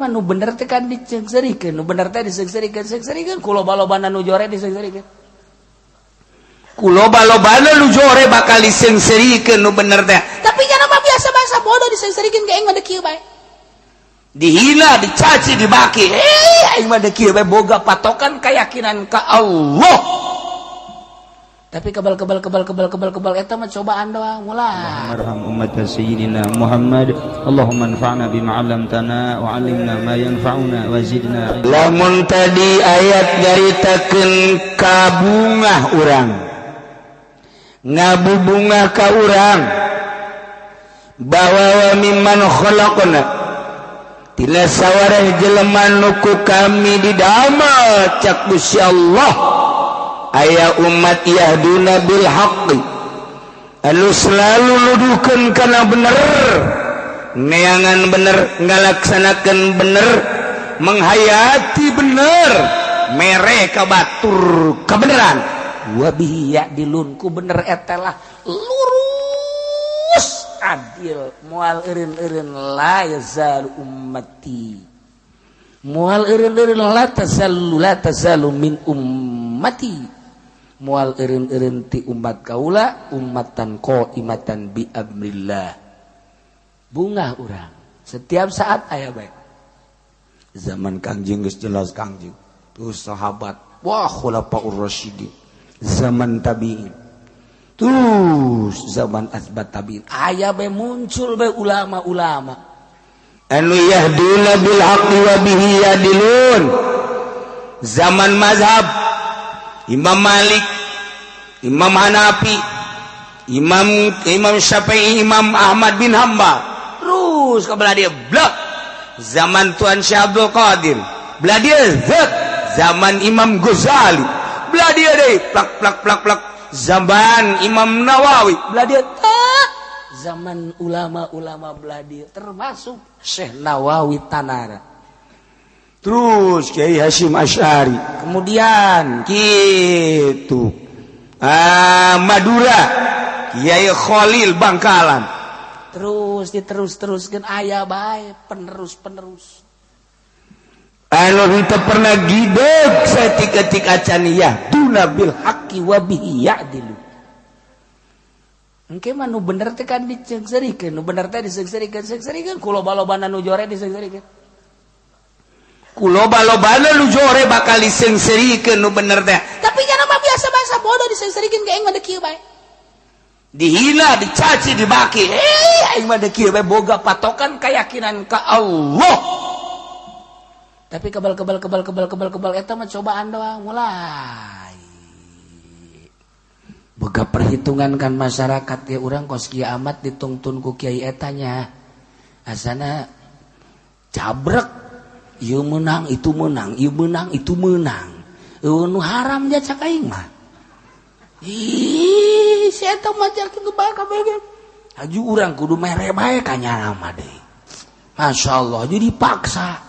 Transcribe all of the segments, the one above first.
Nu bener teh kan diseungseurikeun, nu bener teh diseungseurikeun, seungseurikeun ku loba-lobana nu jore diseungseurikeun. Ku loba-lobana nu jore bakal diseungseurikeun nu bener teh. Tapi jangan mah biasa bahasa bodoh diseungseurikeun ge aing mah kieu bae. Dihina, dicaci, dibaki. Eh, aing mah kieu bae boga patokan keyakinan ka Allah. Tapi kebal kebal kebal kebal kebal kebal eta mah cobaan doang mulai. Arham ummat sayyidina Muhammad. Allahumma anfa'na bima 'allamtana wa 'allimna ma yanfa'una wa zidna. Lamun tadi ayat nyaritakeun kabungah urang, ngabubungah ka urang bahwa wa mimman khalaqna, tina sawareh jelema nu ku kami didamel, cak Gusti Allah, aya umat yahduna bil haqqi, anu selalu nuduhkeun kana bener, neangan bener, ngalaksanakeun bener, menghayati bener, mere ka batur kebenaran, wa bihi ya'dilun, ku bener eta lah lurus adil, moal eureun-eureun. La yazal ummati, moal eureun-eureun, la tazalu, la tazalu min ummati, moal eureun-eureun ti umat kaula ummatan qaimatan bi amrillah. Bungah urang setiap saat aya bae. Zaman Kangjeng geus jelas Kangjeng, terus sahabat, wah, khulafaur rasyidin, zaman tabiin, terus zaman asbat tabiin, aya bae muncul bae ulama-ulama anu yahduna bil haqqi wa bihi yadilun. Zaman mazhab Imam Malik, Imam Hanafi, Imam Imam Syafi'i, Imam Ahmad bin Hambal, terus ke belah dia blok zaman Tuan Syekh Abdul Qadir, belah dia zat zaman Imam Ghazali, belah dia deh plak plak plak plak zaman Imam Nawawi, belah dia tak zaman ulama-ulama belah dia, termasuk Syekh Nawawi Tanara, terus Kiai Hasyim Asy'ari, kemudian gitu, ah, Madura, Kiai Khalil Bangkalan, terus diterus teruskan aya bae penerus-penerus. Anu henteu pernah gideg saketik acan yahduna bil haqqi wa bihi ya'dilu. Engke mah nu bener teh kan diseungseurikeun, nu bener teh diseungseurikeun, seungseurikeun ku loba-lobana nu jore diseungseurikeun. Ku loba-lobana nu jore bakal diseungseurikeun nu bener teh. Tapi jangan mah biasa bahasa bodoh diseungseurikeun ge aing mah kieu bae. Dihina, dicaci, dibaki. Eh, aing mah kieu bae boga patokan keyakinan ka Allah. Tapi kebal kebal kebal kebal kebal kebal eta mah cobaan doang mulai. Boga perhitungan kan masyarakat ya, urang kos kieu amat ditungtun ku kiai etanya. Asana cabrek, ieu menang, itu menang, ieu menang, itu menang. Eueuh nu haram dia cak aing mah. Ih, si eta mah cak bae kabeh. Haju urang kudu mere bae ka nyana mah deui. Masya Allah, jadi dipaksa.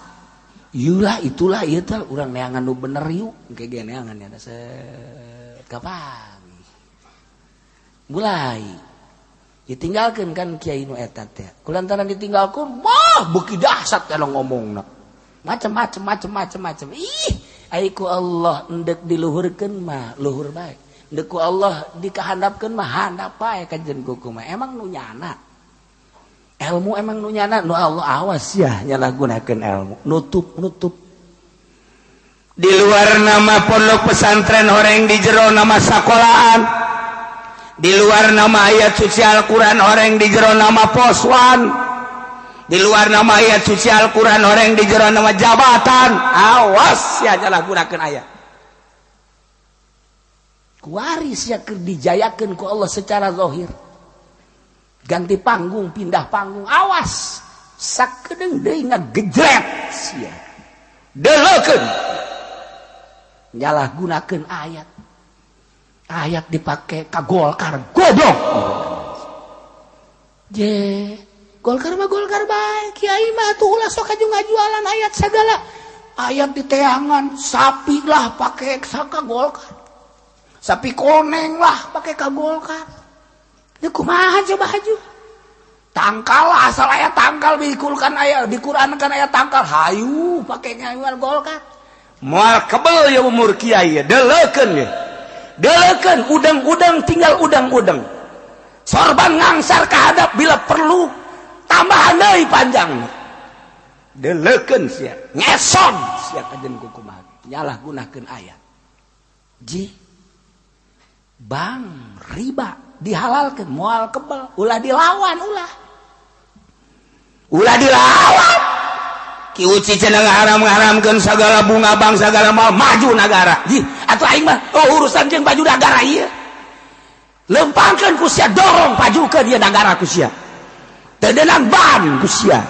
Iyalah itulah ieu teh urang neangan nu bener yuk, engke ge neangan ya set kapan. Mulai ditinggalkeun kan kiai nu eta teh. Kulantaran ditinggalkeun, wah, beuki dahsyat kalau ngomongna. Macem-macem macem-macem macem. Ih, ai ku Allah endek diluhurkeun mah luhur bae. Endek ku Allah dikahandapkeun mah handap bae kajen kuku mah. Emang nu nyana. Ilmu emang nu nyana nu Allah, awas ya nyalahgunakeun ilmu. Nutup nutup. Di luar nama pondok pesantren horeng, di jero nama sekolahan. Di luar nama ayat suci Al-Quran horeng, di jero nama poswan. Di luar nama ayat suci Al-Quran horeng, di jero nama jabatan. Awas ya nyalahgunakeun ayat. Kuaris ya keur dijayakeun ku Allah secara zahir. Ganti panggung, pindah panggung, awas. Sakedeung deui ngagejret sia. Deleukeun. Nyalahgunakeun ayat. Ayat dipake ka Golkar, goblok. Je, Golkar mah Golkar bae, kiai mah atuh ulah sok aju ngajualan ayat segala. Ayat di teangan, sapi lah pake saka Golkar. Sapi koneng lah pake ka Golkar. Ya kumaha coba haju. Tangkal asal aya tangkal dikulkan aya di Quran kan aya tangkal hayu pake ngayuan Golkar. Moal kebel ya umur kiai deleukeun ye. Deleukeun udang-udang tinggal udang-udang. Sorban ngangsar ka hadap bila perlu tambahan deui panjang. Deleukeun sia, ngeson sia kajen kukumaha. Nyalahgunakeun ayat. Ji bang riba dihalalkeun moal kebel ulah dilawan ulah. Ulah dilawan. Ki Uci cenah ngaharam-ngaharamkeun sagala bunga bang sagala mal maju nagara. Ji atuh aing mah oh urusan jeung baju nagara ieu. Lempangkeun ku sia dorong pajukeun ieu nagara ku sia. Teu deunang ban ku sia.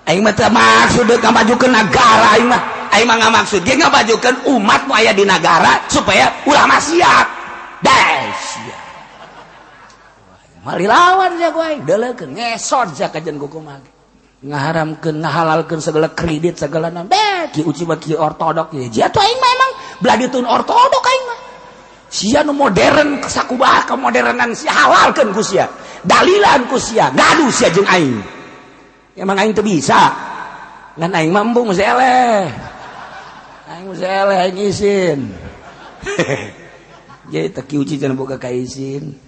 Aing mah teu maksud deuk ngamajukeun nagara aing mah. Aing mah ngamaksud ge ngamajukeun umat nu aya di nagara supaya ulah maksiat. Deh sia. Mali lawan sia ku aing deuleukeun ngesot sia kajen kukumaha. Ngaharamkeun ngahalalkeun segala kredit segala naon. Deh Ki Uci mah ki ortodok ieu. Sia tuh aing mah emang belah ditun ortodok aing mah. Sia nu modern sakumaha kemodernan sia halalkeun ku sia. Dalilan ku sia, ngadu sia jeung aing. Emang aing teu bisa. Ngan aing mah embung geus eleh. Aing geus eleh aing isin. Jadi teh Ki Uci cenah boga ka isin.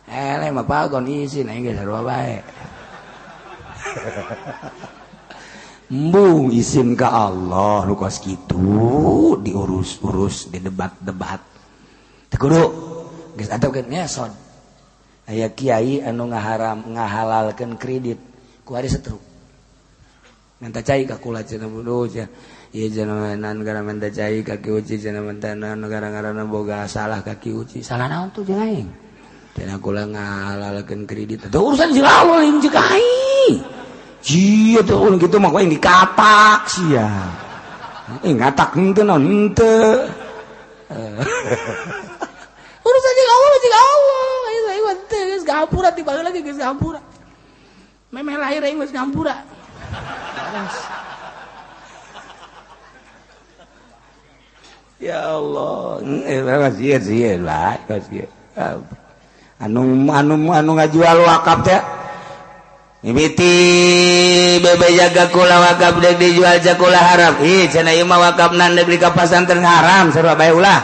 Eleh mah pagon isin aing geus sarua bae. Embung isin ka Allah nu kos kitu diurus-urus didebat-debat. Teu kudu geus atukeun ngesot. Aya kiai anu ngaharam ngahalalkeun kredit ku ari setruk. Minta cai ka kula cenah bodoh cenah. Ieu cenah nan gara minta cai ka Ki Uci cenah minta nan gara-garana boga salah ka Ki Uci. Salah naon tuh jeung aing? Cenah kula ngahalalkeun kredit. Teu urusan jeung Allah lain jeung aing. Sia teh ulun kitu mah aing dikatak sia. Ngatak henteu naon henteu. Urusan jeung Allah jeung Allah. Aing mah teu geus ngampura ti baheula ge geus ngampura. Memeh lahir aing geus ngampura. Ya Allah, sia sia lah, sia. Anu anu anu ngajual wakaf teh. Mimiti bebe jaga kula wakaf deuk dijual jakula haram. Ih cenah ieu mah wakafna deuk di ka pasantren haram sarua bae ulah.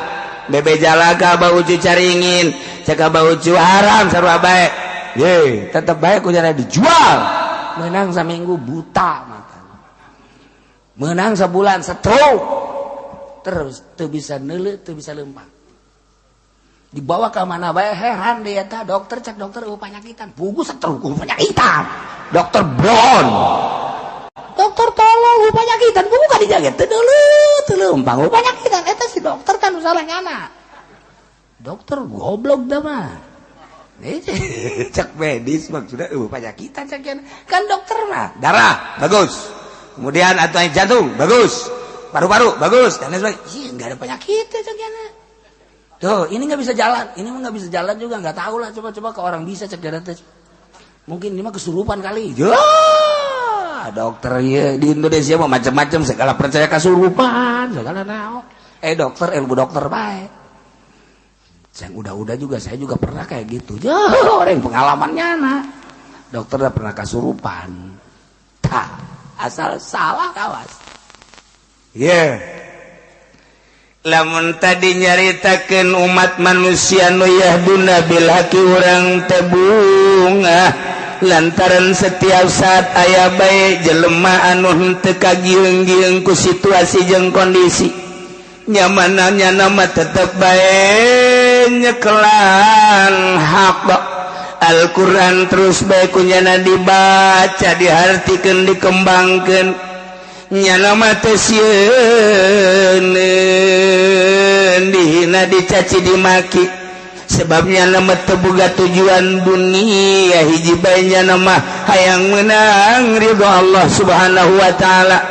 Bebe jalaga Abah Ucu caringin, cek Abah Ucu haram sarua bae. Ye, tetep bae ku jana dijual. Menang saminggu buta mata. Menang sebulan stroke. Terus teu bisa neuleuh, teu bisa lempang. Dibawa ke mana bae heran dia eta dokter cek dokter eueuh panyakitan. Pugu stroke eueuh panyakitan. Dokter Brown. Dokter tolong eueuh panyakitan, pugu ka dijaga teu neuleuh, teu lempang eueuh panyakitan. Eta si dokter kan salah nyana. Dokter goblok dah mah. Cek medis maksudnya eueuh panyakitan cek kan dokter mah. Darah bagus. Kemudian atau jantung bagus. Paru-paru bagus dan lain sebagainya. Ih, enggak ada penyakit cek nyana. Tuh, ini nggak bisa jalan, ini mah nggak bisa jalan juga, nggak tahu lah. Coba-coba ke orang bisa cek jalan teh. Mungkin ini mah kesurupan kali. Ya, dokter ya di Indonesia mah macam-macam segala percaya kesurupan, segala naon. Dokter ilmu dokter baik. Yang udah-udah juga saya juga pernah kayak gitu. Ya, orang pengalamannya nah. Dokter udah pernah kesurupan. Tak, asal salah kawas. Yeah. Lamun tadi nyaritakeun umat manusia nu yahduna bil haqi urang teh bungah lantaran setiap saat aya bae jelema anu henteu kagieung-gieung ku situasi jeung kondisi nyamananya nama tetep bae nyekelan hak Al-Qur'an terus bae kunyana dibaca dihartikeun dikembangkeun nyana mah teh sieun dihina dicaci dimaki sebabnya nama teu boga tujuan dunia hiji bae nyana mah hayang meunang ridho Allah Subhanahu wa taala.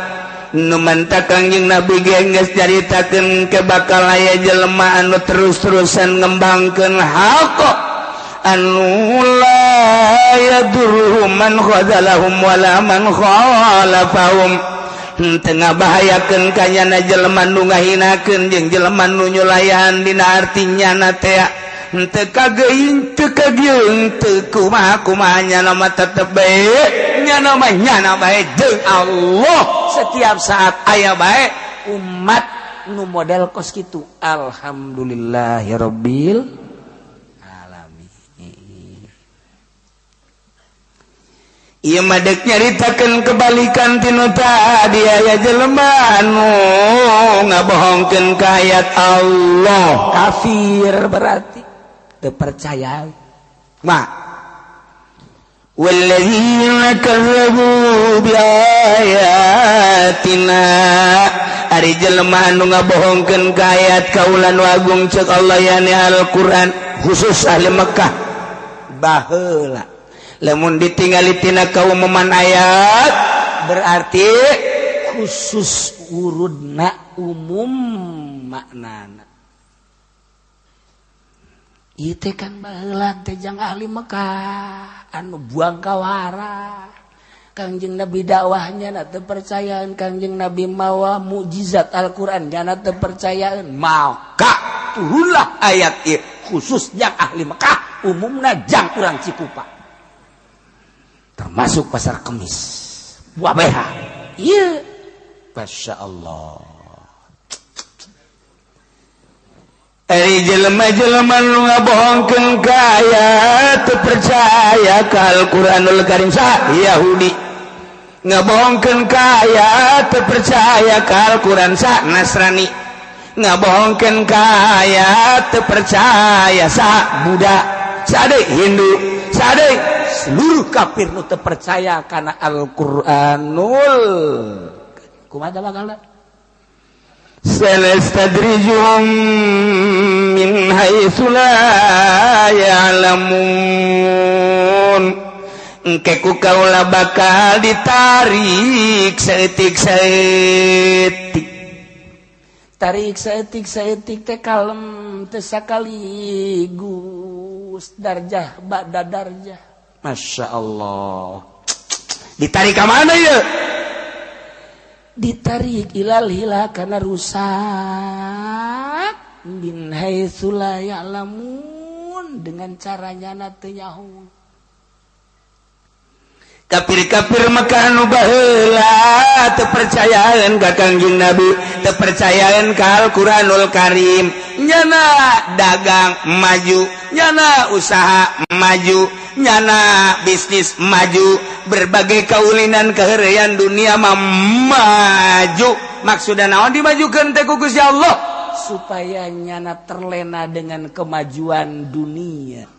Nu mantap Kangjeng Nabi ge geus nyaritakeun ke bakal aya jelema anu terus-terusan ngembangkeun hak anu la yadurruhum man khadalahum wala man khalafahum. Tengah bahayakeun ka nyana jelema nu ngahinakeun jeung jelema nu nyulayan dina arti nyana teh Henteu kageuing teu kagieung teu kumaha kumaha nyana mah tetep bae nyana mah nyana bae jeung Allah setiap saat aya bae umat nu model kos kitu. Alhamdulillahirabbil alamin. Ieu mah deuk nyaritakeun kebalikan tinu tadi aya jelema anu ngabohongkeun ka ayat Allah, kafir berarti teu percaya. Ma walladzina kazzabu biayatina, ari jelema anu ngabohongkeun ka ayat kaula nu agung ceuk Allah yani Al-Qur'an, khusus ahli Mekah baheula lamun ditinggali tina kaumuman ayat berarti khusus urudna umum maknana. Ieu teh kan baheula teh jang ahli Mekah anu buang kawara. Kangjeng Nabi dakwahnya na teu percayaan, Kangjeng Nabi mawa mukjizat Al-Qur'an jana teu percayaan, maka turunlah ayat ieu khusus jang ahli Mekah, umumna jang urang Cikupa. Termasuk pasar Kemis. Wabeha. Ieu Masya Allah. Ari jelema-jelema nu ngabohongkeun ka ayat teu percaya ka Al-Qur'anul Karim sa Yahudi, ngabohongkeun ka ayat teu percaya ka Al-Qur'an sa Nasrani, ngabohongkeun ka ayat teu percaya sa Buddha, sa deui Hindu, sa deui seluruh kafir nu teu percaya kana Al-Qur'anul. Kumaha bakalna? Sanastadrijuhum min haitsu la ya'lamun. Engke ku kaula bakal ditarik saeutik-saeutik. Tarik saeutik-saeutik teh kalem teh sakaligus darjah ba'da darjah. Masya Allah. Ditarik ka mana ieu? Ditarik ilal hila karena rusak min haitsu la ya'lamun, dengan caranya na teu nyaho. Kafir-kafir Mekah nu baheula teu percayaan ka Kangjeng Nabi, teu percayaan ka Al-Qur'anul Karim. Nyana dagang maju, nyana usaha maju, nyana bisnis maju, berbagai kaulinan keheureuyan dunia mah maju. Maksudna naon dimajukeun teh ku Gusti Allah? Supaya nyana terlena dengan kemajuan dunia.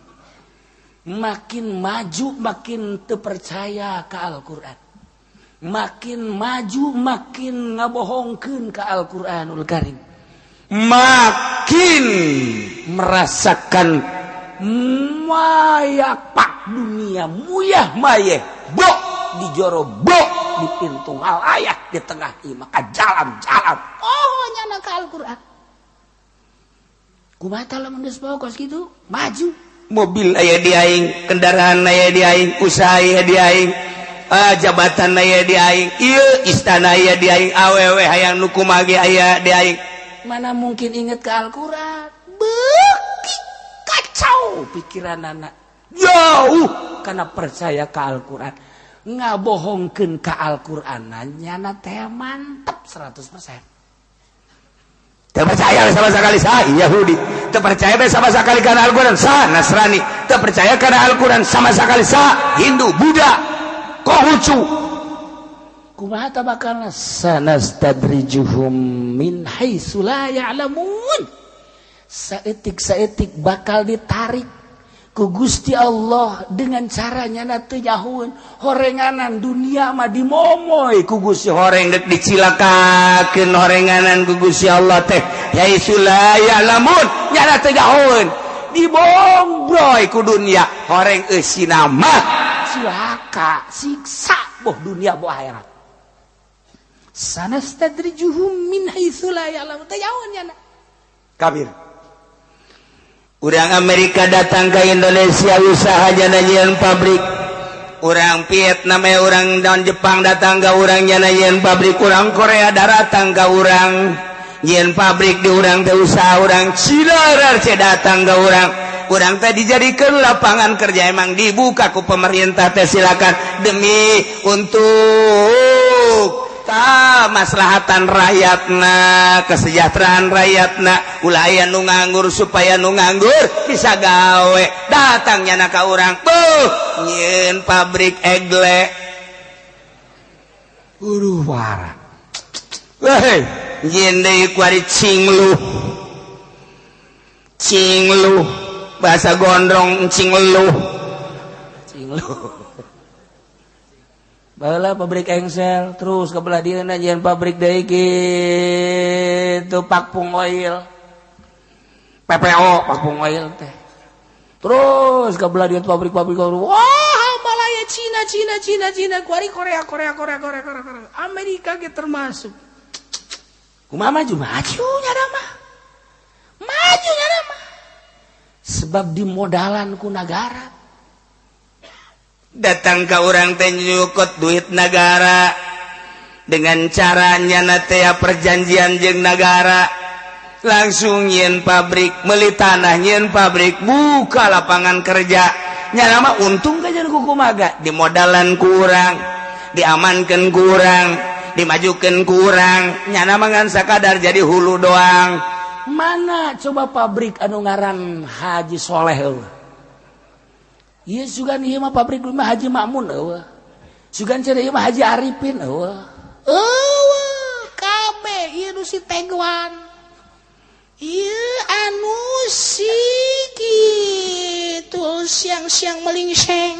Makin maju makin terpercaya ke Al-Qur'an. Makin maju makin ngabohongkeun ke Al-Qur'anul Karim. Makin merasakan mayapak dunia muyah mayeh bok di joro bok di pintu alayah di tengah imah ka jalan-jalan. Oh nyana ka Al-Qur'an. Kumaha lamun geus pokos kitu maju. Mobil aya di aing, kendaraan aya di aing, usaha aya di aing, jabatan aya di aing, ieu istana aya di aing, awewe hayang nu kumaha ge aya di aing. Mana mungkin inget ke Al-Qur'an? Beuki kacau pikiran anak. Jauh karena percaya ke Al-Qur'an. Ngabohongkeun ka Al-Qur'an nyana teh mantep 100%. Teu percaya sama sekali sa Yahudi, teu percaya sama sekali kana Al-Qur'an sa Nasrani, teu percaya kana Al-Qur'an sama sekali sa Hindu, Buddha, Konghucu. Kumaha ta bakalna? Sanastadrijuhum min haitsu la ya'lamun. Saeutik-saeutik bakal ditarik ku Gusti Allah dengan caranya na teu nyahoeun. Horenganan dunia mah dimomoy ku Gusti, horeng dek dicilakakeun horenganan ku Gusti Allah teh haitsu la ya'lamun, nyana teu nyahoeun, dibombroy ku dunia horeng eusina mah cilaka siksa boh dunia boh akhirat. Sanastadrijuhum min haitsu la ya'lamun, teu nyahoeun nyana kafir. Urang Amerika datang ke Indonesia usaha jana nyieun pabrik. Urang Vietnam, urang dan Jepang datang ke urang jana nyieun pabrik. Urang Korea datang ke urang nyieun pabrik di urang teh usaha. Urang Cina RRC datang ke urang Urang teh dijadikan lapangan kerja, emang dibuka ku pemerintah teh, silakan, demi untuk maslahatan rakyatna, kesejahteraan rakyatna, ulah aya nu nganggur, supaya nu nganggur bisa gawe. Datangnya na ka urang tuh nyieun pabrik egle. Uruh wara. Weh, nyieun deui kuari cinglu. Cinglu bahasa gondrong, cinglu. Cinglu. Baheula pabrik engsel, terus ke belah dieu nyieun pabrik deui kitu, Pakpung Oil. PPO, Pakpung Oil teh. Terus ke belah dieu pabrik-pabrik, wah, Malaya, Cina, Cina, Cina, Cina, kuari Korea, Korea, Korea, Korea, Korea, Korea. Amerika ge termasuk. Kumaha maju, maju nyana mah. Maju nyana mah. Sebab dimodalan ku nagara. Datang ke orang teh nyukut duit negara dengan caranya teh perjanjian jeung negara, langsung nyieun pabrik, meuli tanah, nyieun pabrik, buka lapangan kerja. Nyana mah untung kajian kukumaga dimodalan kurang, diamankan kurang, dimajukan kurang, nyana mah ngan sakadar jadi hulu doang. Mana coba pabrik anu ngaran Haji Soleh eueuh? Ieu sugan ieu mah pabrik mah Haji Makmun eueuh. Sugan cenah ieu mah Haji Arifin eueuh. Eueuh, kabeh ieu nu si Tegwan. Ieu anu si kitu siang-siang melingseng.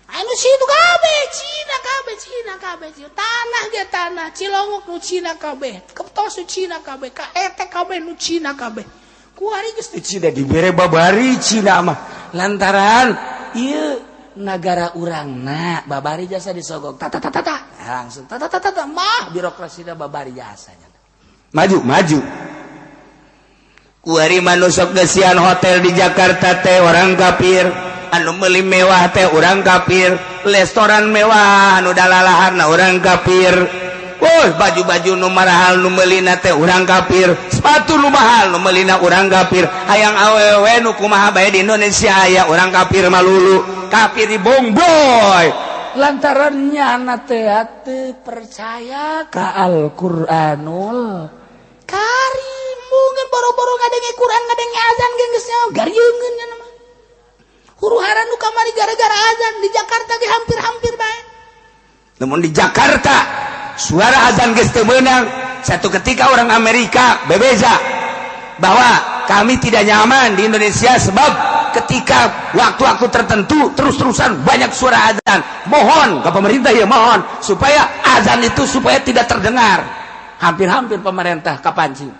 Anu si itu kabeh Cina, kabeh Cina, kabeh Cina. Tanah ge tanah Cilongok nu Cina kabeh. Keptos nu Cina kabeh, KET kabeh nu Cina kabeh. Kuari geus teh Cina dibere babari Cina mah. Lantaran ieu nagara urangna babari jasa disogok tata tata tata langsung tata tata tata mah birokrasina babari jasanya. Maju maju. Kuari manusok gesian hotel di Jakarta teh orang kafir, anu meuli mewah teh orang kafir, restoran mewah anu dalalaharna orang kafir. Woi, baju-baju nu marahal nu meulina teh urang kafir, sepatu nu mahal nu meulina urang kafir, hayang awewe nu kumaha bae di Indonesia aya urang kafir malulu, kafir di bongboy. Lantaran nyana teh teu percaya ka Al-Qur'anul Karim. Mungkin boro-boro ngadenge Quran, ngadenge azan ge geus nyaho garieungeun nya mah. Huru hara nu kamari gara-gara azan di Jakarta ge hampir-hampir bae. Namun di Jakarta suara azan geus teu meunang. Satu ketika orang Amerika bebeza bahwa kami tidak nyaman di Indonesia sebab ketika waktu-waktu tertentu terus-terusan banyak suara azan. Mohon ke pemerintah ya, mohon supaya azan itu supaya tidak terdengar. Hampir-hampir pemerintah kapancing.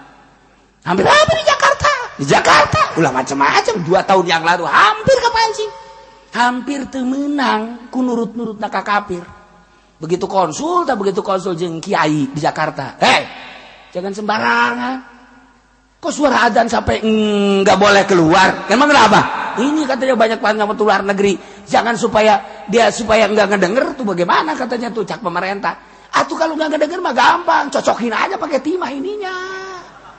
Hampir-hampir di Jakarta. Di Jakarta ulah macam-macam 2 tahun yang lalu hampir kepancing. Hampir teu meunang ku nurut-nurutna ka kafir. Begitu konsul, tak begitu konsul jeung kiai di Jakarta. Hei, jangan sembarangan. Kok suara adzan sampai nggak boleh keluar? Emang kenapa? Ini katanya banyak banget luar negeri. Jangan supaya dia supaya nggak ngedenger tuh bagaimana katanya tuh cak pemerintah. Atau kalau nggak ngedenger mah gampang, cocokin aja pakai timah ininya.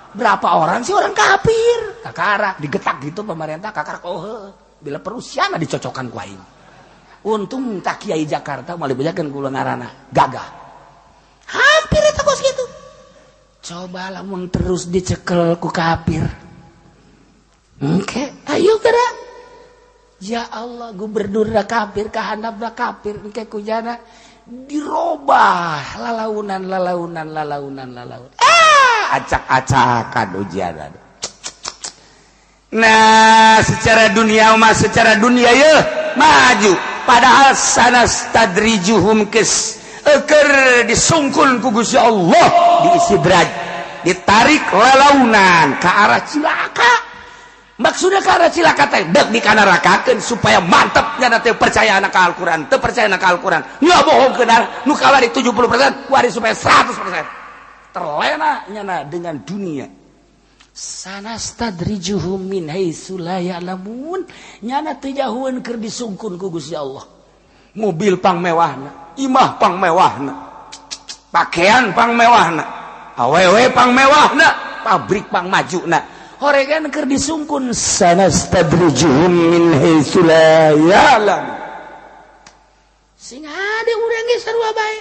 Berapa orang sih orang kafir? Kakara digetak gitu pemerintah, kakara oh bila perlu siana dicocokkan ku aing. Untung tak kiai Jakarta malah bejakeun kula ngaranna gagah. Hampir eta kos gitu. Coba lamun terus dicekel ku kafir. Engke, ayo gerak. Ya Allah, gubernur kafir, kahandapna kafir, engke kujana dirobah lalaunan lalaunan lalaunan lalaunan. Ah, acak-acakan ujian. Nah, secara dunia mah, secara dunia ya maju. Padahal sanastadrijuhum kes eker disungkul ku Gusti Allah, diisidraj, ditarik lalaunan ke arah cilaka. Maksudnya ke arah cilaka teh dek dikanarakakeun supaya mantep nya teh percaya anak Al-Qur'an, teu percaya anak Al-Qur'an. Nya bohongkeun nu kawari 70%, kuari supaya 100%. Terlena nyana dengan dunia. Sanastadrijuhum min haitsu la ya'lamun. Nyana teu jahueun keur disungkun ku Gusti Allah. Mobil pang mewahna, imah pang mewahna, pakaian pang mewahna, awewe pang mewahna, pabrik pang majuna. Horegan keur disungkun sanastadrijuhum min haitsu la ya'lam. Sing hade urang ge sarua bae.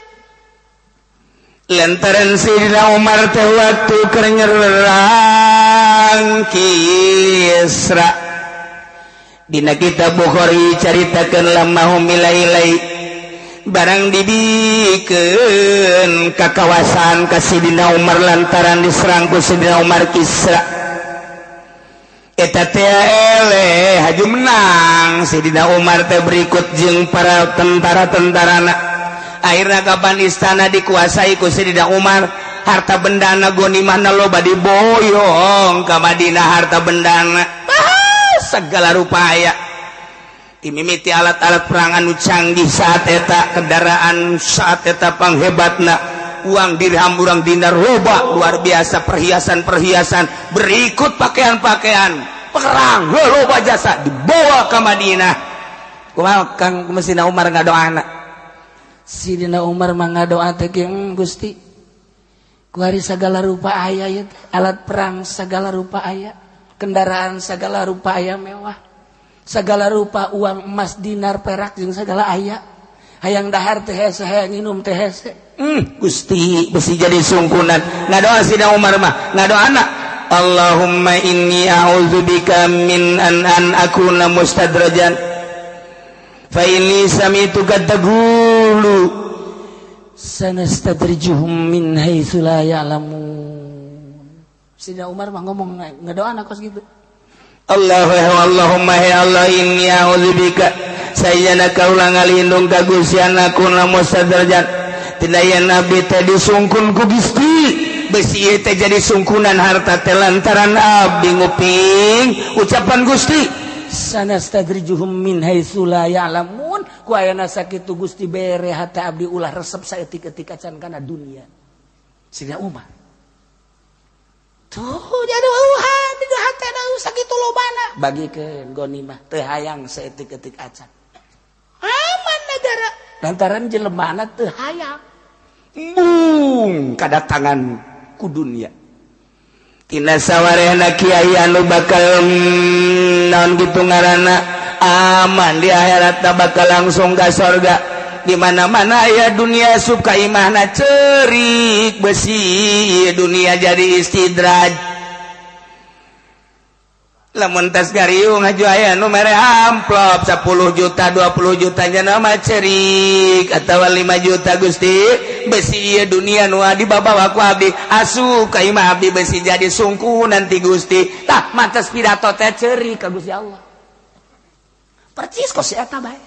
Lantaran Sayyidina Umar teh waktu keur nyerang Kisra. Dina kitab Bukhari caritakeun lamma milai-lai barang dibikeun ka kawasan ka Sayyidina Umar lantaran diserang ku Sayyidina Umar Kisra. Eta teh eleh haju menang Sayyidina Umar teh berikut jeung para tentara-tentarana. Akhirnya kapan istana dikuasai ku Sayyidina Umar, harta bendana ghanimahna loba diboyong ka Madinah, harta bendana segala rupa aya. Dimimiti alat-alat perang anu canggih saat eta, kendaraan saat eta panghebatna, uang dirham, urang dinar loba luar biasa, perhiasan-perhiasan berikut pakaian-pakaian perang loba jasa dibawa ke Madinah. Kumaha Kang Mesina Umar ngadoana? Sidina Umar mah ngadoa teh Gusti, kuari segala rupa aya ya, alat perang segala rupa aya, kendaraan segala rupa aya mewah, segala rupa uang emas dinar perak jeung segala aya, hayang dahar teh hese, hayang minum teh hese. Gusti besi jadi sungkunan. Ngadoa Sidina Umar mah ngadoana, Allahumma inni a'udzubika min an akuna mustadrajan fa inni sami'tuka taqulu sanastadrijuhum min haitsu la ya'lamun. Sidina Umar mah ngomong ngadoana kos gitu. Allahumma ya Allah inni a'udzubika sayyana kaula ngalindung ka Gusti anakuna mustadrajan tina yen abdi teh disungkun ku Gusti besi ieu teh jadi sungkunan harta teh lantaran abdi nguping ucapan Gusti sanastadrijuhum min haitsu la ya'lamun. Ku ayana sakitu Gusti bere hate abdi ulah resep saeutik-eutik acan kana dunia. Sidina Umar tuh jadi eueuhan di hatena sakitu lobana bagikeun ghanimah teu hayang saeutik-eutik acan aman negara lantaran jelemana teu hayang mung kadatangan ku dunia. Tina sawarehna kiai anu bakal naon kitu ngaranna aman di akhirat bakal langsung ka sorga. Di mana-mana aya dunia asup ka imahna cerik besi dunia jadi istidraj. Lamun tas gariung haju aya nu mere amplop 10 juta 20 juta nya mah cerik atawa 5 juta Gusti besi ieu dunia nu dibabawa ku abdi asup ka imah abdi besi jadi sungku nanti Gusti. Tah mantes pidato teh cerik ka Gusti Allah. Percis kok si eta bae.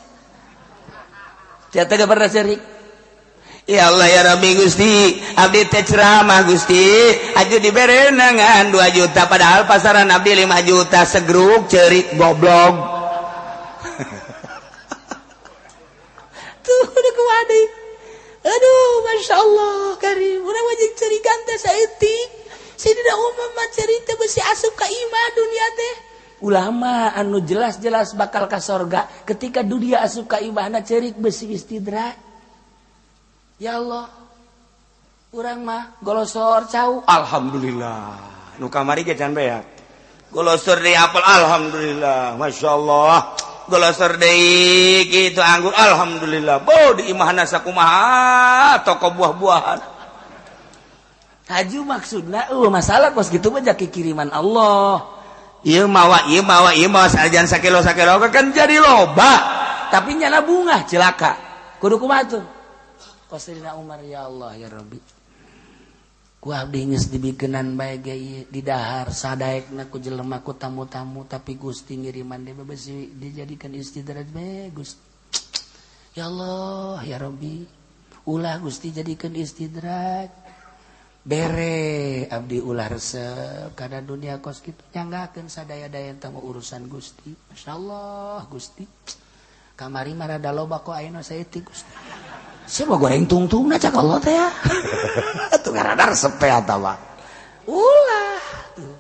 Dia teh pernah cerik. Ya Allah ya Rabbi Gusti, abdi teh ceramah Gusti, aju dibere ngan 2 juta padahal pasaran abdi 5 juta segruk cerik goblok. Tuh udah kuadi. Aduh, Masya Allah, karim. Urang wajib cerikan teh saeutik. Sidina Umar mah cerita besi asup ka imah dunia teh. Ulama anu jelas-jelas bakal ka sorga ketika dunia asup ka imahna cerik besi istidraj. Ya Allah, urang mah golosor cau. Alhamdulillah. Nu kamari ge can beak. Golosor deui apel alhamdulillah. Masyaallah. Golosor deui kitu anggur alhamdulillah. Bo di imahna sakumaha toko buah-buahan. Haju maksudna masalah kos kitu mah jaki kiriman Allah. Ieu mawa ieu mawa ieu mawa sajan sakilo sakilo kan jadi loba. Tapi nyana bunga cilaka. Kudu kumaha tuh? Sidina Umar ya Allah ya Rabbi, ku abdi geus dibikenan bae ge ieu didahar sadaekna ku jelema ku tamu-tamu tapi Gusti ngiriman deui besi dijadikan istidraj bae Gusti. Ya Allah ya Rabbi, ulah Gusti jadikeun istidraj. Bere abdi ulah resep kana dunia kos kitu nyanggakeun sadaya-daya tamu urusan Gusti. Masyaallah Gusti. Kamari mah rada loba kok ayeuna saeutik Gusti. Siapa goreng tungtung na cak Allah teh ya. Tuh ngarana resep teh atawa. Ulah tuh.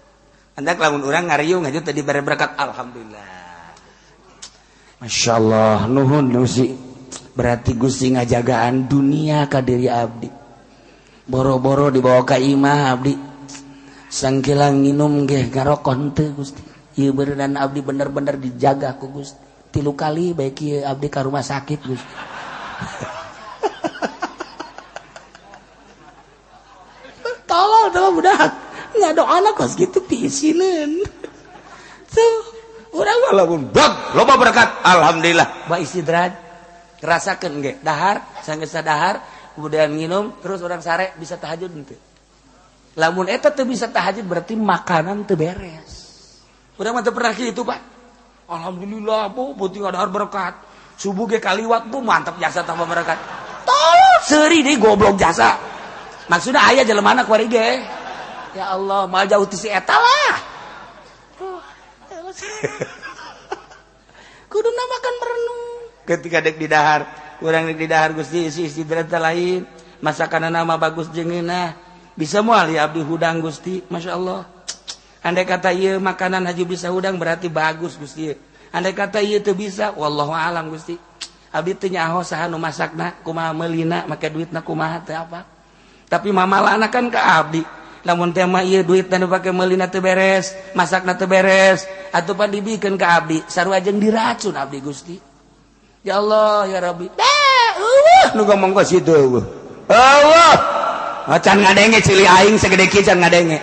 Andak lamun urang ngariung aja tadi bare berkat alhamdulillah. Masyaallah nuhun Gusti. Berarti Gusti ngajagaan dunia ka diri abdi. Boro-boro dibawa ka imah abdi. Sangkilang nginum ge ngarokok henteu Gusti. Ieu beureunan abdi bener-bener dijaga ku Gusti. 3 kali bae kieu abdi ka rumah sakit Gusti. Tolol tolol budak. Ngadoana kos kitu piisineun. Tuh, urang mah lamun bag loba berkat alhamdulillah. Ba istidraj rasakeun ge dahar sanggeus dahar kemudian nginum terus urang sare bisa tahajud henteu. Lamun eta teu bisa tahajud berarti makanan teu beres. Urang mah teu pernah kitu, Pak. Alhamdulillah, Bu, penting dahar berkat. Subuh ge kaliwat, Bu, mantap jasa tambah berkat. Tolol seuri deui goblok jasa. Maksudna aya jelemana kuari ge. Ya Allah, mal jauh ti si eta lah. Kuduna makan merenung. Ketika dek di dahar, urang dek di dahar Gusti isi istirahat lain, masakanna mah bagus jeung ngeunah. Bisa moal ya abdi hudang Gusti, Masya Allah. Andai kata ieu makanan haju bisa hudang berarti bagus Gusti. Andai kata ieu teu bisa, wallahu alam Gusti. Abdi teu nyaho saha nu masakna, kumaha meulina, make duitna kumaha teu apa. Tapi mamalana kan ka abdi. Lamun teh mah ieu duitna nu pake meulina teu beres, masakna teu beres, atuh pan dibikeun ka abdi, sarua jeung diracun abdi Gusti. Ya Allah ya Rabbi. Dah, eueuh nu ngomong ka situ eueuh. Eueuh. Can ngadenge cili aing segede kieu can ngadenge.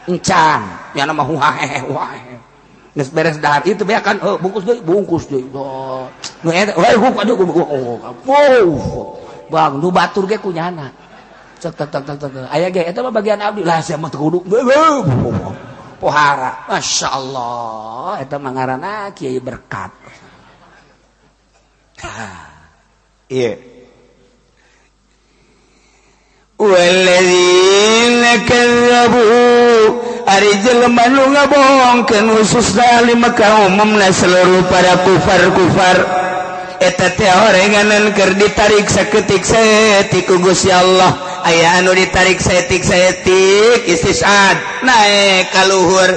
Encan, ya nama huahe huahe. Geus beres dahar itu beak kan, oh, bungkus deui, bungkus deui. Oh. Nu eta, we aduh oh. Bang, nu batur ge kunyana. Cek tek tek tek tek. Aya ge eta mah bagian abdi. Lah sia mah teu kudu. Pohara. Masyaallah, eta mah ngaranna kiai berkat. Iya. Walladzina kadzabu ari jelema nu ngabohongkeun khususna ahli Mekah umumna seluruh para kufar-kufar eta teh orenganan keur ditarik saketik saeutik ku Gusti Allah. Aya anu ditarik saeutik-saeutik istisad naek ka luhur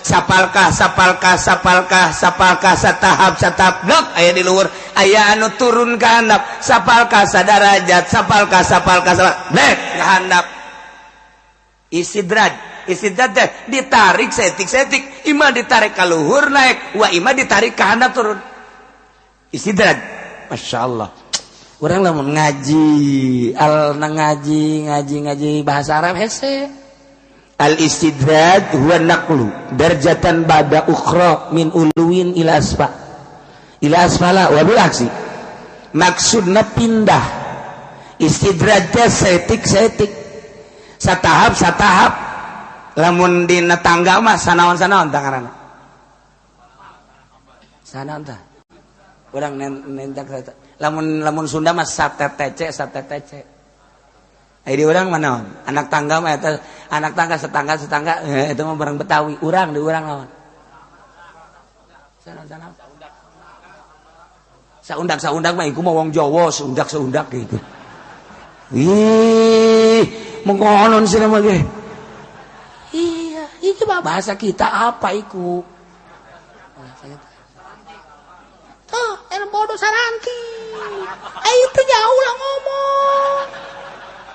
sapalkah sapalkah sapalkah sapalkah satahap satahap dok aya di luhur. Aya anu turun ka handap sapalkah sadarajat sapalkah sapalkah sapalkah dek ka handap. Istidraj istidraj teh ditarik saeutik-saeutik, imah ditarik ka luhur naek, wa imah ditarik ka handap turun. Istidraj. Masya Allah. Urang lamun ngaji al ngaji ngaji ngaji bahasa Arab hese. Al istidraj huwa naqlu darjatan ba'da ukhra min uluwin ila asfa ila asfala wa bil aksi. Maksudna pindah. Istidraj teh saeutik-saeutik, satahap satahap. Lamun dina tangga mah sanaon-sanaon tangaranna. Sanaon tah? Urang nentak lamun lamun Sunda mah satetece satetece. Ai di urang mah naon? Anak tangga mah eta anak tangga setangga setangga eta mah barang Betawi. Urang di urang naon? Sanaon-sanaon. Saundak saundak mah iku mah wong Jawa seundak seundak gitu. Ih, mengkonon sih mah ge. Iya, itu mah bahasa kita apa iku? Tuh, er bodoh saranti. Itu jauh lah ngomong.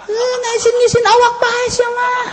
Ngisin-ngisin awak bae sia mah.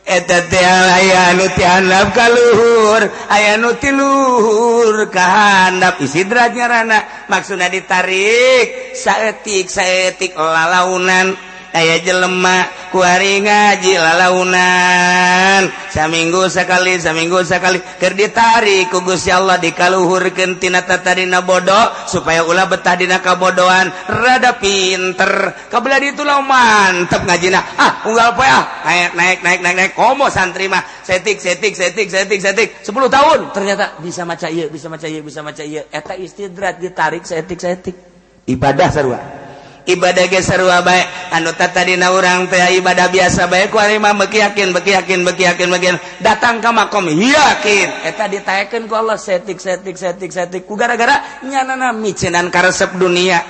Eta teh aya anu ti handap ka luhur, aya anu ti luhur ka handap. Istidraj ngaranna, maksudna ditarik saeutik saeutik lalaunan. Aya jelema kuari ngaji lalaunan saminggu sakali saminggu sakali keur ditarik ku Gusti Allah dikaluhurkeun tina tatadina bodoh supaya ulah betah dina kabodohan rada pinter kabelah ditu lah mantep ngajina ah unggal poe ah naik naik naik naik naik komo santri mah setik setik setik setik setik 10 tahun ternyata bisa maca ieu bisa maca ieu bisa maca ieu eta istidraj ditarik setik setik ibadah sarua ibadah ge sarua bae anu tatadina urang teh ibadah biasa bae ku ari mah beuki yakin beuki yakin beuki yakin beuki datang ka makom yakin eta ditaekeun ku Allah setik setik setik setik ku gara-gara nyanana micenan karesep dunia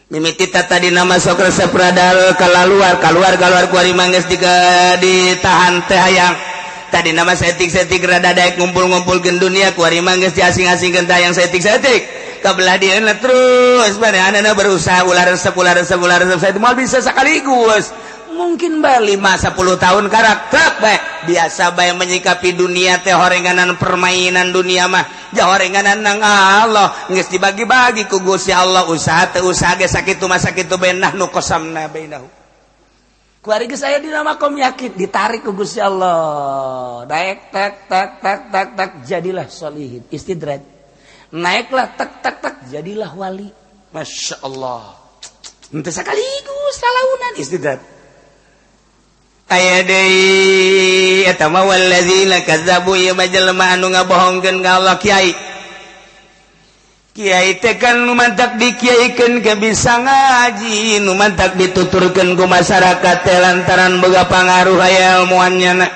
mimiti tatadina masuk resep radal kalaluar kaluar kaluar ku ari mah geus ditahan teh hayang tadi nama setik-setik rada daek ngumpul-ngumpulkeun dunia ku ari mah geus diasing-asingkeun teh hayang setik-setik Ka belah dieu terus manehna berusaha, ulah resep, ulah resep, ulah resep. Saya moal bisa sekaligus, mungkin ba 5 10 tahun karakter bae biasa bae menyikapi dunia teh. Horenganan permainan dunia mah horenganan nang Allah, geus dibagi-bagi ku Gusti Allah. Usaha teu usaha ge sakitu mah sakitu bae. Nahnu qasamna bainahum. Kuari geus aya dina makom yakin, ditarik ku Gusti Allah, naik tek tek tek tek tek, jadilah solihin, istidraj, naiklah tek tek tek, jadilah wali. Masya Allah. Henteu sekaligus salaunan istidraj. Aya deui, eta mah walladzina kadzabu, ieu mah jelema anu ngabohongkeun ka Allah. Kiai kiai teh kan nu mantak dikiaikeun ke bisa ngaji, nu mantak dituturkeun ku masyarakat teh lantaran boga pangaruh, aya ilmuannya. Na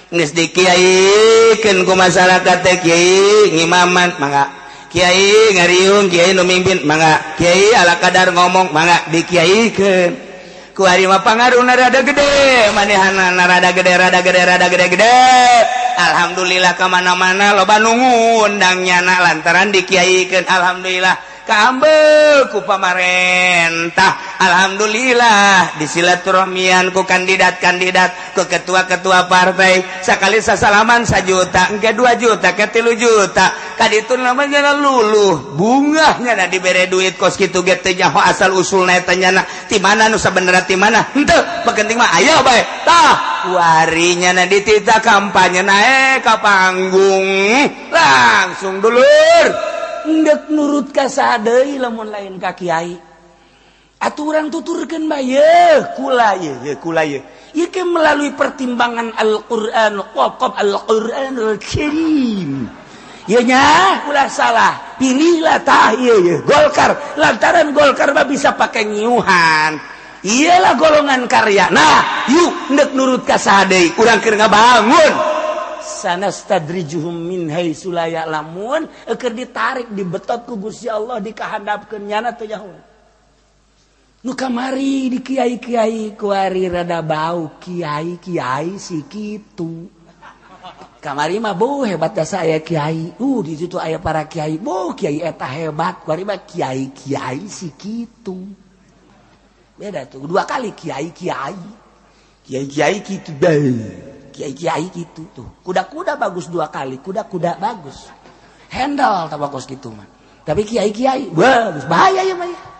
geus dikiaikeun ku masyarakat teh, kiai ngimaman mangga, kiai ngariung, kiai nu mimpin mangga, kiai ala kadar ngomong mangga, dikiaikeun. Ku ari mah pangaruhna rada gede, manehana rada gede, rada gede, rada gede gede. Alhamdulillah, kemana-mana loba nu ngundang nyana lantaran dikiaikeun. Alhamdulillah, kaambeu ku pamarentah, alhamdulillah disilaturahmian ku kandidat-kandidat, ku ketua-ketua partai. Sakali sasalaman 1 juta, engke 2 juta, ke 3 juta. Kaditu namanya luluh bungahnya na dibere duit kos kitu ge teu nyaho asal usulna eta nyana ti mana, nu sabenerna ti mana henteu, penting mah aya bae. Tah, warinya na ditita kampanye, naik ka panggung langsung, dulur. Endek nurut ka saha deui lamun lain ka kiai? Aturan tuturkeun bae kula ye ye kula ye ieu ke melalui pertimbangan Al-Qur'an, qaf Al-Qur'anul Karim. Ieu nya ulah salah pilihlah. Tah, ieu ye Golkar, lantaran Golkar mah bisa pakai nyiuhan, iyalah golongan karya. Nah, yuk, endek nurut ka saha deui? Urang keur ngabangun. Sanastadrijuhum min haitsu la ya'lamun. Keur ditarik, dibetot ku Gusti Allah, dikahandapkeun, nyana teu nyaho. Nu kamari di kiai-kiai, kuari rada bau kiai-kiai si kitu. Kamari mah bu hebat jasa aya kiai, di situ aya para kiai, bu kiai eta hebat. Kuari mah kiai-kiai si kitu. Beda tuh, dua kali kiai-kiai, kiai-kiai kitu bae, kiai-kiai gitu tuh. Kuda-kuda bagus, dua kali kuda-kuda bagus, handle tak bagus gitu mah. Tapi kiai-kiai bagus, bahaya ya mah.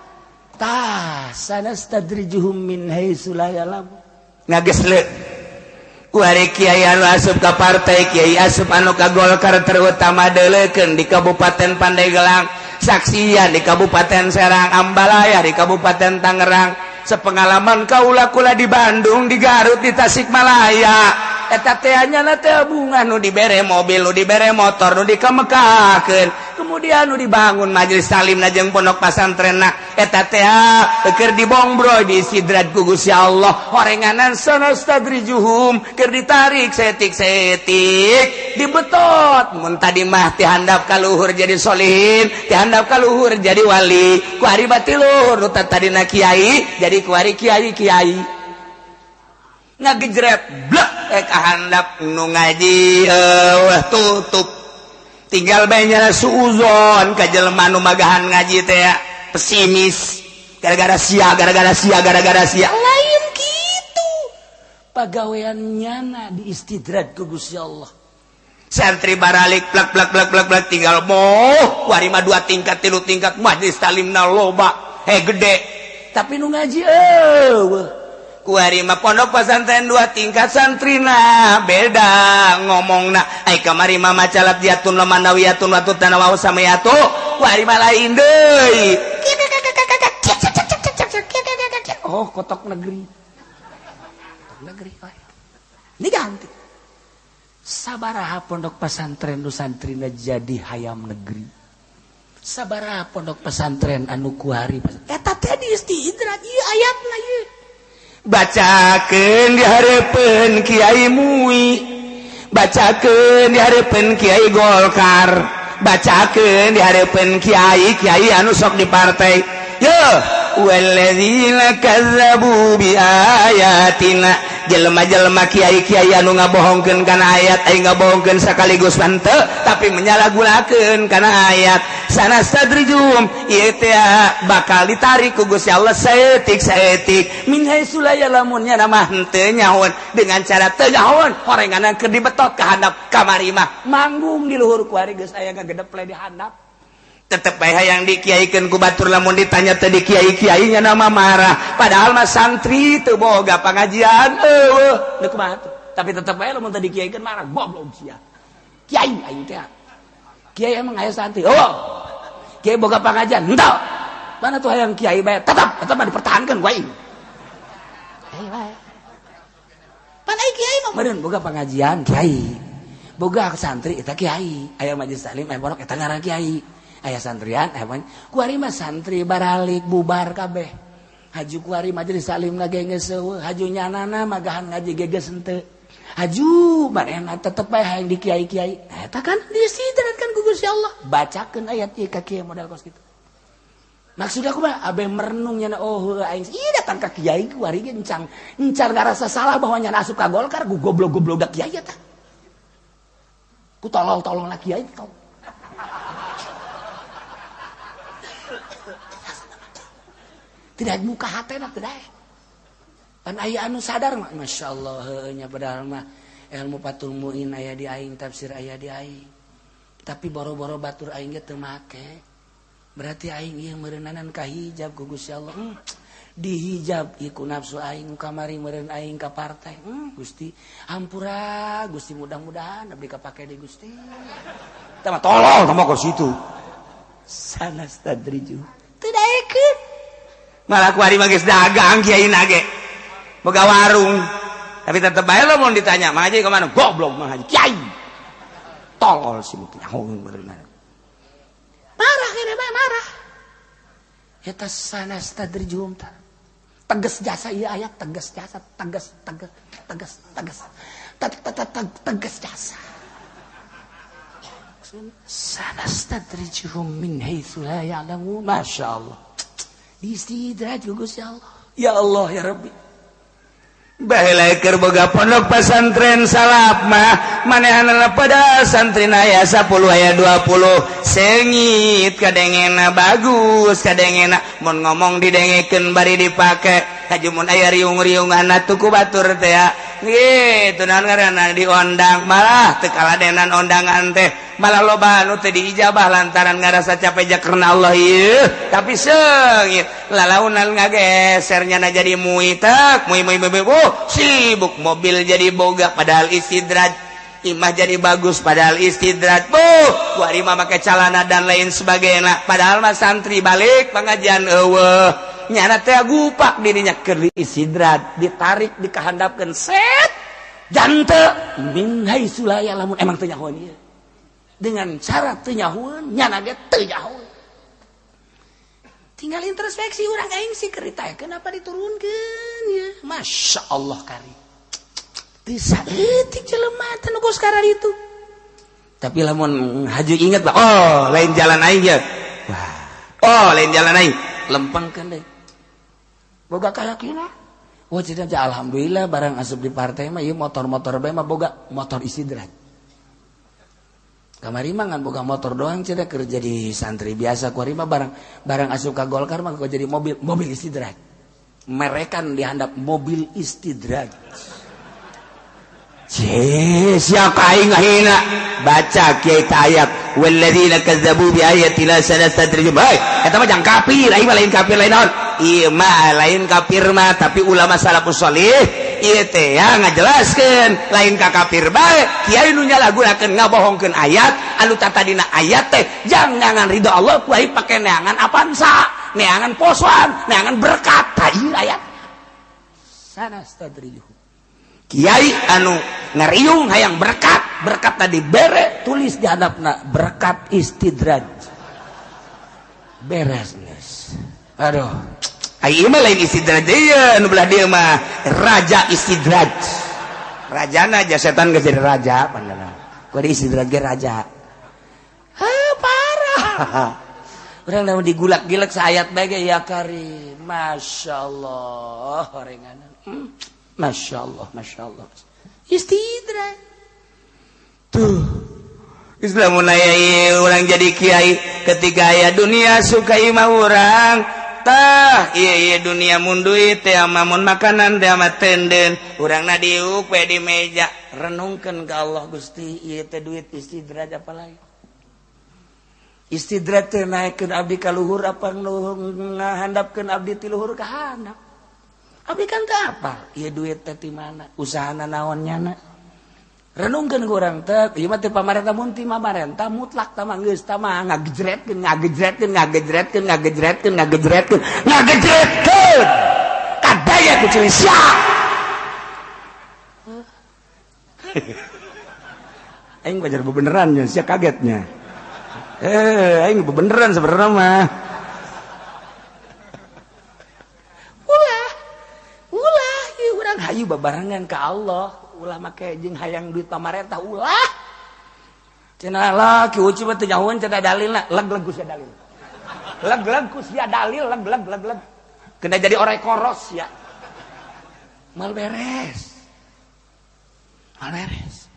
Tah, sanastadrijuhum min haitsu la ya'lamun. Ngagesle kuari kiai anu asup ka partai, kiai asup anu ka Golkar, terutama deuleukeun di Kabupaten Pandeglang, saksian di Kabupaten Serang, Ambalaya, di Kabupaten Tangerang. Sepengalaman kaula, kula di Bandung, di Garut, di Tasikmalaya, eta teh nyana teh bunga nu dibere mobil, nu dibere motor, nu dikamekakeun, kemudian nu dibangun majelis talim jeung pondok pasantrenna, eta teh keur dibongbroy, diistidraj ku Gusti Allah. Horenganan sanastadrijuhum, keur ditarik setik-setik, dibetot. Mun tadi mah ti handap ka luhur jadi solihin, ti handap ka luhur jadi wali, ku ari bati luhur. Nu tadina kiai jadi kuari kiai kiai ngagejret blek, eh kahandap nu ngaji tutup, tinggal bae suuzon ka jelema nu magahan ngaji teh, pesimis gara-gara sia, gara-gara sia, gara-gara sia. Lain gitu, pagawean nyana di istidraj ku Gusti Allah. Santri baralik plak plak plak plak plak, tinggal moh kuari mah dua tingkat, tilu tingkat, majelis talimna loba, he gede. Tapi nu ngaji eueuh. Kuari mah pondok pesantren dua tingkat, santrina beda ngomongna. Ai kamari mah maca jatun lamanawiyatun watu tanawau samayatu, kuari mah lain deui. Oh, kotok negeri, kotok negeri. Oh, ini ganti. Sabaraha pondok pesantren nu santrina jadi hayam negeri? Sabaraha pondok pesantren anu kuari eta teh diistidraj? Ieu ayatna ieu. Bacakeun di hareupeun Kiai MUI, bacakeun di hareupeun Kiai Golkar, bacakeun di hareupeun kiai kiai anu sok di partai. Yo, walladzina kazzabu bi ayatina. Jelema-jelema kiai-kiai anu ngabohongkeun kana ayat, aing ngabohongkeun sekaligus henteu, tapi menyalahgunakeun kana ayat. Sanastadrijum ieu teh bakal ditarik ku Gusti Allah saeutik-saeutik min haitsu la ya'lamun, nya mah henteu nyahoan dengan cara teu nyahoan horenganan keur dibetot ka handap kamari mah manggung di luhur kuari geus aya ngagedeple di handap. Tetep bae hayang dikiaikeun ku batur, lamun ditanya teh di kiai-kiainya nama marah, padahal mah santri teu boga pangajian eueuh deuk kumaha tuh, tapi tetep bae lamun teh dikiaikeun marah, goblok sia kiai aing teh. Kiai emang aya santri, oh kiai boga pangajian henteu, mana tuh hayang kiai bae tetep tetep dipertahankeun ku aing. Kiai bae pan ai kiai mah meureun boga pangajian, kiai boga santri eta kiai, aya majelis taklim aya borok eta ngaran kiai, aya santrian aya kuari mah santri baralik bubar kabeh, haju kuari majelis taklim ge geus eueuh, haju nyanana magahan ngaji ge geus henteu, haju manehna tetep bae hayang di kiai-kiai. Nah eta kan disidratkan ku Gusti Allah, bacakeun ayat ieu ka kiai modal kos kitu. Maksud aku mah abe merenung nyana, oh aing ieu datang ka kiai kuari ge encang encar ngarasa salah bahwa nyana asup ka Golkar ku goblok-goblok da kiai eta, ku tolol-tolol kiai tol. Tidak buka hati nak tidak. Pan aya anu sadar mah, masya Allah heueuh nya, padahal mah ilmu Fathul Muin aya di aing, tafsir aya di aing. Tapi boro-boro batur aing ge teu make. Berarti aing ieu meureunanan ka hijab ku Gusti Allah. Dihijab ieu ku nafsu aing kamari meureun aing ka partai. Gusti hampura Gusti, mudah-mudahan abdi kapake di Gusti. Tah mah tolol tah mah ka situ. Sanastadriju. Teu daekeun. Malah ku hari mah geus dagang kiai nage boga warung, tapi tetep bae lo mun ditanya mah haji kemana, goblok mah haji kiai tolol si mutu nyahoeun beureunan marah kene bae marah eta sanastadrijum ta tegas jasa ieu ayat, tegas jasa, tegas tegas tegas tegas tegas jasa sanastadrijuhum min haitsu la ya'lamun. Masya Allah diistidraj Gusti Allah. Ya Allah ya Rabbi. Baheula keur boga pondok pesantren salaf mah manehanna pada santri aya 10 aya 20 sengit kadengena bagus kadengena mun ngomong didengekeun bari dipake haju mun aya riung-riunganna tuh ku batur teh gitu naon ngaranna diondang malah teu kaladenan ondangan teh malah loba anu teu diijabah lantaran ngarasa capek ja karena Allah ieu, tapi seungit lalaunan ngageser nyana jadi muitek mui mui mui oh sibuk mobil jadi boga padahal istidraj, imah jadi bagus padahal istidraj, buh kuari mah make calana dan lain sebagainya padahal mah santri balik pengajian eueuh nyana teh gupak dirinya keur istidraj, ditarik dikahandapkeun set jante min haitsu la ya'lamun, emang teu nyahoan ieu dengan cara teu nyahoan nyana ge teu nyahoan. Tinggal introspeksi urang aing sih keur ditaekeun apa diturunkeun ya. Masya Allah kari teu saeutik jelema teh nu geus kararitu. Tapi lamun haju inget bah, oh lain jalan aing ya. Wah, oh lain jalan aing, lempengkeun deui. Boga kayakinan. Wah cenah alhamdulillah barang asup di partai mah ieu motor-motor bae mah boga motor istidraj. Kamari mah ngan boga motor doang cenah keur jadi santri biasa, kuari mah barang barang asup ka Golkar mah jadi mobil mobil istidraj. Merekan dihandap mobil istidraj. Siapa aing ngahina baca kiai ayat walladzina kazzabu bi ayatina sanastadrijum. Hei eta mah jang kafir, aing mah lain kafir lain naon. Ieu mah lain kafir mah tapi ulama salafus sholih ieu teh ya ngajelaskeun lain ka kafir bae. Kiai nu nyalahgunakeun ngabohongkeun ayat anu tatadina ayat teh jangan ridho Allah ku aing pake neangan apansa, neangan posoan, neangan berkat ta ieu ayat. Sanastadrijuhum. Kiai anu ngariung hayang berkat, berkat tadi bere tulis di hadapna berkat istidraj. Beres geus. Aduh. Ai ieu mah lain istidraj ieu nu belah dieu mah raja istidraj. Rajana aja setan geus jadi raja pandangan. Ku di istidraj ge raja. Heuh parah. Urang lamun digulak-gilek saayat bae ge ya karim. Masyaallah horenganan. Masya Allah, Masya Allah. Istidraj. Tuh. Islam aya urang jadi kiai ketika aya dunia suka imah urang. Tah, ieu ieu dunia mun duit teh mun makanan teh mah tenden. Urangna diuk we di meja. Renungkeun ka Allah Gusti, ieu teh duit istidraj apa lain? Istidraj teh naekkeun abdi ka luhur apa ngahandapkeun abdi ti luhur ka handap. Abdi kan teu apal ieu duit teh ti mana, usahana naon nyana. Renungkeun ku urang teh, ieu mah teu pamarentah mun ti pamarentah mutlak tah mah geus tah mah ngagejretkeun ngagejretkeun ngagejretkeun ngagejretkeun ngagejretkeun ngagejretkeun. Kadaya ku ciri sia. Aing bajar bebeneran nya, sia kagetnya. Aing bebeneran sebenarnya mah. Ulah, ulah, ieu urang hayu babarengan ka Allah, ulah make jeung hayang duit pamarentah ulah. Cenah lah ki uci mah teu nyahoeun cenah dalilna, leg-leg ku sia dalil. Leg-leg ku sia dalil, leg-leg leg-leg. Kena jadi orang koros ya. Mal beres. Mal beres.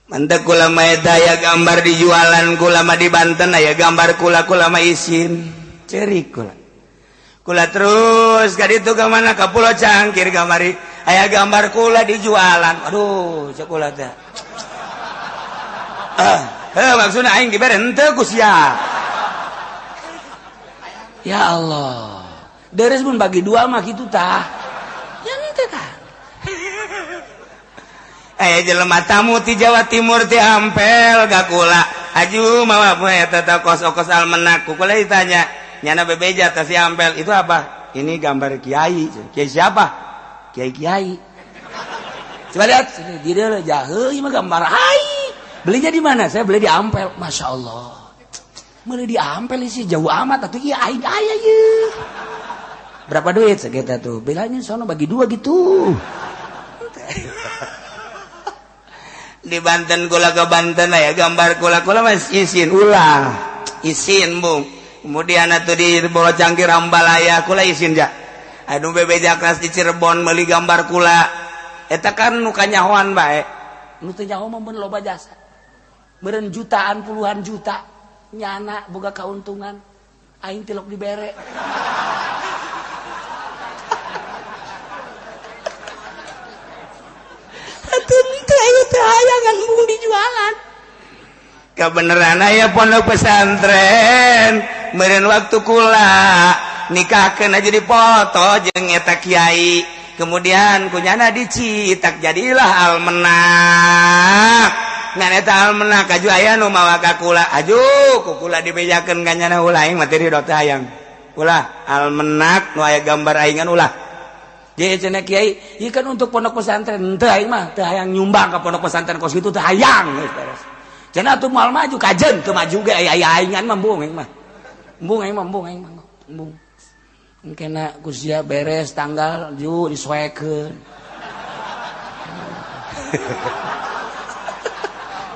Mantap kula mah eta aya gambar dijualan kula mah di Banten aya gambar kula kula mah isin cerik kula. Kula terus ka ditu ka mana ka Pulau Cangkir kamari aya gambar kula dijualan. Aduh cek kula teh. Heuh maksudna aing dibere henteu ku sia. Ya Allah. Deres mun bagi dua mah kitu tah. Ya henteu tah. Aya jelema tamu ti Jawa Timur ti Ampel ka kula. Aju mawa poe eta teh kos-kos almenak. Ku kula ditanya, nyana bebeja teh si Ampel itu apa? Ini gambar kiai. Kiai siapa? Kiai-kiai. Coba lihat sini, di dieu jahe ieu mah gambar ai. Belinya di mana? Saya beli di Ampel. Masya Allah. Beli di Ampel sih jauh amat atuh ieu aing aya ieu. Berapa duit segitu tuh? Bilanya sono bagi dua gitu. Di Banten kula ke Banten aya gambar kula kula mas isin ulah isin bung. Kemudian atuh di Bolo Cangkir Ambalaya kula isin ja. Anu bebeja kelas di Cirebon meuli gambar kula. Eta kan nu kanyahoan bae. Nu teu nyaho mah mun loba jasa. Meureun jutaan puluhan juta nyana boga kauntungan. Aing tilok dibere. Hayangan mung dijualan. Kebeneran aya pondok pesantren meureun waktu kula nikahkeun aja dipoto jeung eta kiai kemudian kunyana dicitak jadilah almenak ngan eta almenak aju aya nu mawa ka kula aju ku kula dibejakeun ka nyana ulah aing mah teu ridho teh hayang ulah almenak nu aya gambar aingan ulah. Jadi cenah kiai, ieu kan untuk pondok pesantren, henteu aing mah teu hayang nyumbang ka pondok pesantren kos kitu teu hayang geus beres. Cenah atuh moal maju kajen teu maju ge aya aingan mah embung aing mah. Embung aing mah embung aing mah embung. Engkena ku sia beres tanggal ju disoekeun.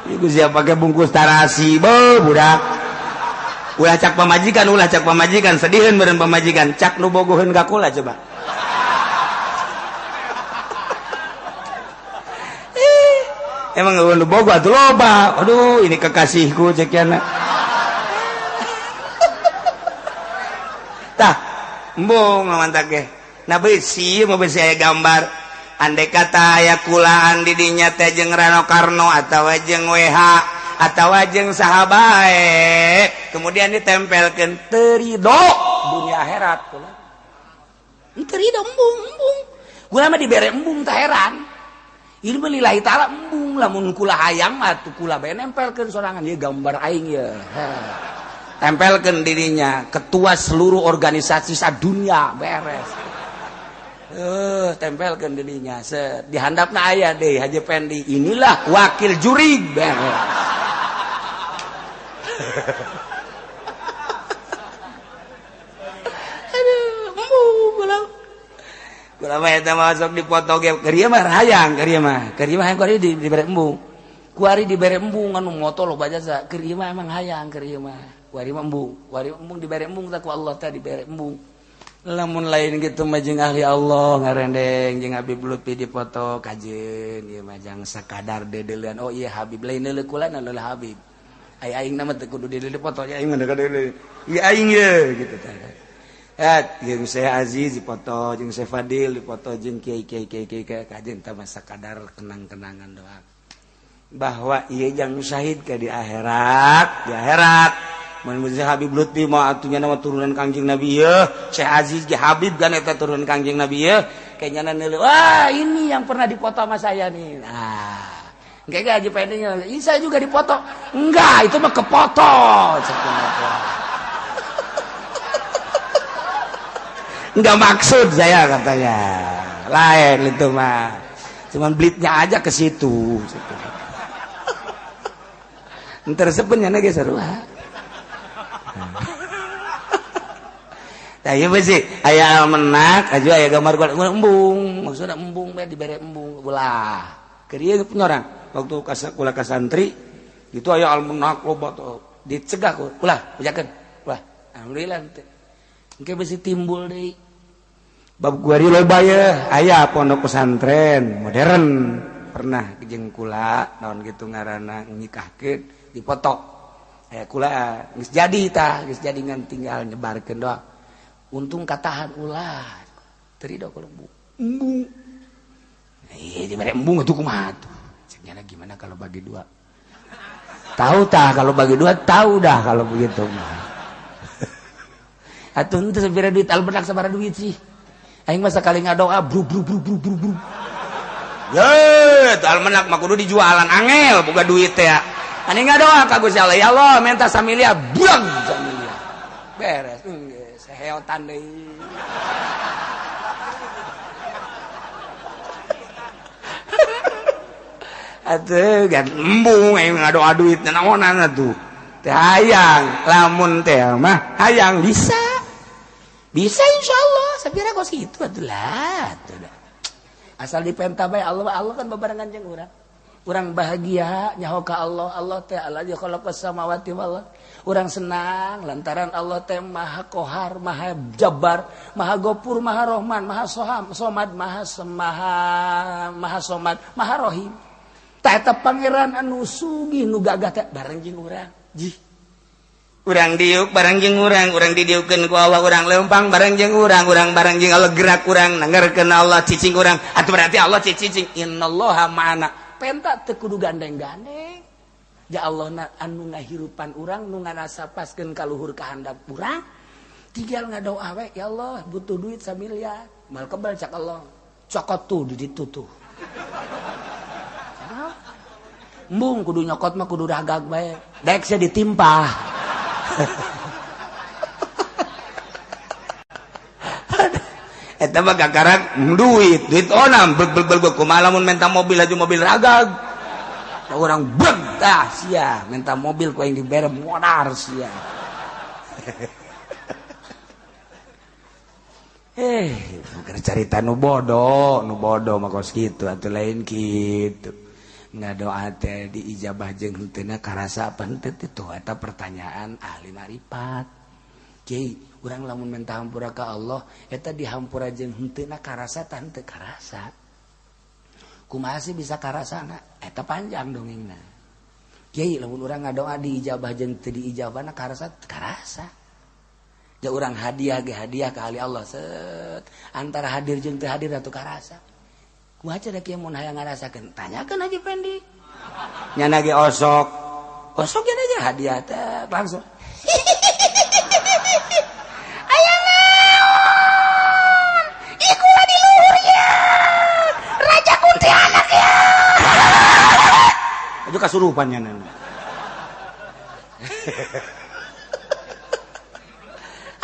Ieu ku sia pake bungkus tarasi beuh budak. Ulah cak pamajikan sediheun meureun pamajikan cak nu bogoheun ka kula coba. Emang lu bogo atuh loba. Aduh, ini kekasihku cek yana. Tah, embung mantak ge. Nah besi, mau besi aya gambar. Andai kata aya kulaan di dinya teh jeung Rano Karno atawa jeung WH atawa jeung saha bae, kemudian ditempelkeun teu ridho dunia akhirat kula. Teu ridho embung, embung. Gua mah dibere embung tah heran. Ilmu lillahi ta'ala embung lamun kula hayang atuh kula bae nempelkeun sorangan ieu gambar aing ye. Tempelkeun dirinya ketua seluruh organisasi sadunia beres. Tempelkeun dirinya set di handapna aya deui Haji Pendi inilah wakil juri beres. Aduh, embung kula. Kula mah eta masuk di foto ge keur ieu mah hayang keur ieu mah. Keur ieu mah hayang kuari dibere embung. Kuari dibere embung anu moto loba jasa. Keur ieu mah emang hayang keur ieu mah. Kuari mah embung, kuari embung dibere embung tah ku Allah teh dibere embung. Lamun lain gitu mah jeung ahli Allah ngarendeng jeung Habib Lutfi dipoto kajeun ieu mah jang sakadar dedelean. Oh iya Habib lain deuleu kula na leuleuh Habib. Ai aing na mah teu kudu deuleuh dipoto aing mah deuleuh. Ieu aing ye gitu tah. Et jeung Syekh Aziz dipoto jeung Syekh Fadil dipoto jeung kiai kiai kiai kiai kajeun tah mah sakadar kenang-kenangan doang. Bahwa ieu jang syahid ka di akhirat, di akhirat. Mun Habib Lutfi mah atunya nama turunan Kangjeng Nabi ye, Syekh Aziz ge Habib kan eta turunan Kangjeng Nabi ye, kayaknya neuleuh, wah ini yang pernah dipoto sama saya nih. Nah, engke Haji Pendi ini saya juga dipoto. Enggak, itu mah kepoto. Enggak maksud saya katanya. Lain itu mah. Cuman blitnya aja ke situ. Entar sebenarnya ge seru. Tah ieu sih aya almenak aju aya gambar embung, maksudna embung bae dibere embung ulah. Keur ieu punya orang waktu kula ka santri itu aya almenak loba tuh dicegah ku ulah ujakeun. Ulah alhamdulillah teh. Engke bisi timbul deui. Bab guari loba ye aya pondok pesantren modern pernah jeung kula naon kitu ngaranna nikahkeun dipoto. Aya kula geus jadi tah, geus jadi ngan tinggal nyebarkeun doang. Untung katahan ulah. Teu rido kalau embung. Ieu dibere embung atuh kumaha tuh. Cek nyana gimana kalau bagi dua? Tahu tah kalau bagi dua tahu dah kalau begitu mah. Atuh henteu sabira duit almenak sabaraha duit sih. Aing mah sakali ngadoa bru bru bru bru bru bru. Ye, teu almenak mah kudu dijualan angel boga duit teh. Ani ngadoa ka Gusti Allah, ya Allah minta samilia, buang samilia. Beres, geus seheotan deui. Atuh gan embung aing ngadoa duit naonan atuh. Teh hayang, lamun teh mah hayang bisa. Bisa insyaallah, sapira kos kitu atuh lah atuh. Asal dipenta bae Allah, Allah kan bebarengan jeung urang. Urang bahagia nyaho ka Allah, Allah teh allazi khalaqas samawati wal ardh. Urang senang lantaran Allah teh Maha Kohar, Maha Jabbar, Maha Gopur, Maha Rahman, Maha Soham, Somad, Maha Semaha, Maha Somad, Maha Rahim. Tah eta pangeran anu sugih nu gagah teh bareng jeung urang. Jih. Urang diuk bareng jeung urang, urang didiukeun ku Allah, urang leumpang bareng jeung urang, urang bareng jeung Allah gerak urang, nanggerkeun Allah cicing urang. Atuh berarti Allah cicing innallaha ma'ana. Penta teu kudu gandeng-gandeng. Ya Allah na anu ngahirupan urang nu ngarasapaskeun ka luhur ka handap urang. Tinggal ngadoa we, ya Allah butuh duit samiliar. Mal kebal cak Allah. Cokot tuh di ditu tuh. Embung kudu nyokot mah kudu ragag bae. Daek sia ditimpah. Eta mah gagaran duit, duit onam beg beg beg kumaha lamun minta mobil aja mobil ragag. Orang beg tah sia minta mobil ku aing dibere modar sia. Keur carita nu bodoh mah kos kitu atuh lain kitu. Ngadoa teh diijabah jeung henteuna karasa apa henteu teh eta pertanyaan ahli marifat. Kiai, urang lamun minta hampura ka Allah eta dihampura jeung henteuna karasa tah henteu karasa. Kumaha sih bisa karasana? Eta panjang dongengna. Kiai, lamun urang ngadoa diijabah jeung teu diijabahna karasa karasa. Ja urang hadiah ge hadiah ka ahli Allah set antara hadir jeung teu hadir atuh karasa. Kumaha cenah kieu mun hayang ngarasakeun? Tanyakeun Haji Pendi. Nyana ge osok. Osok nya aja hadiah teh langsung. Aya naon? Ikulah di luhur ya. Raja kuntilanak ya. Itu kasurupan nya nana.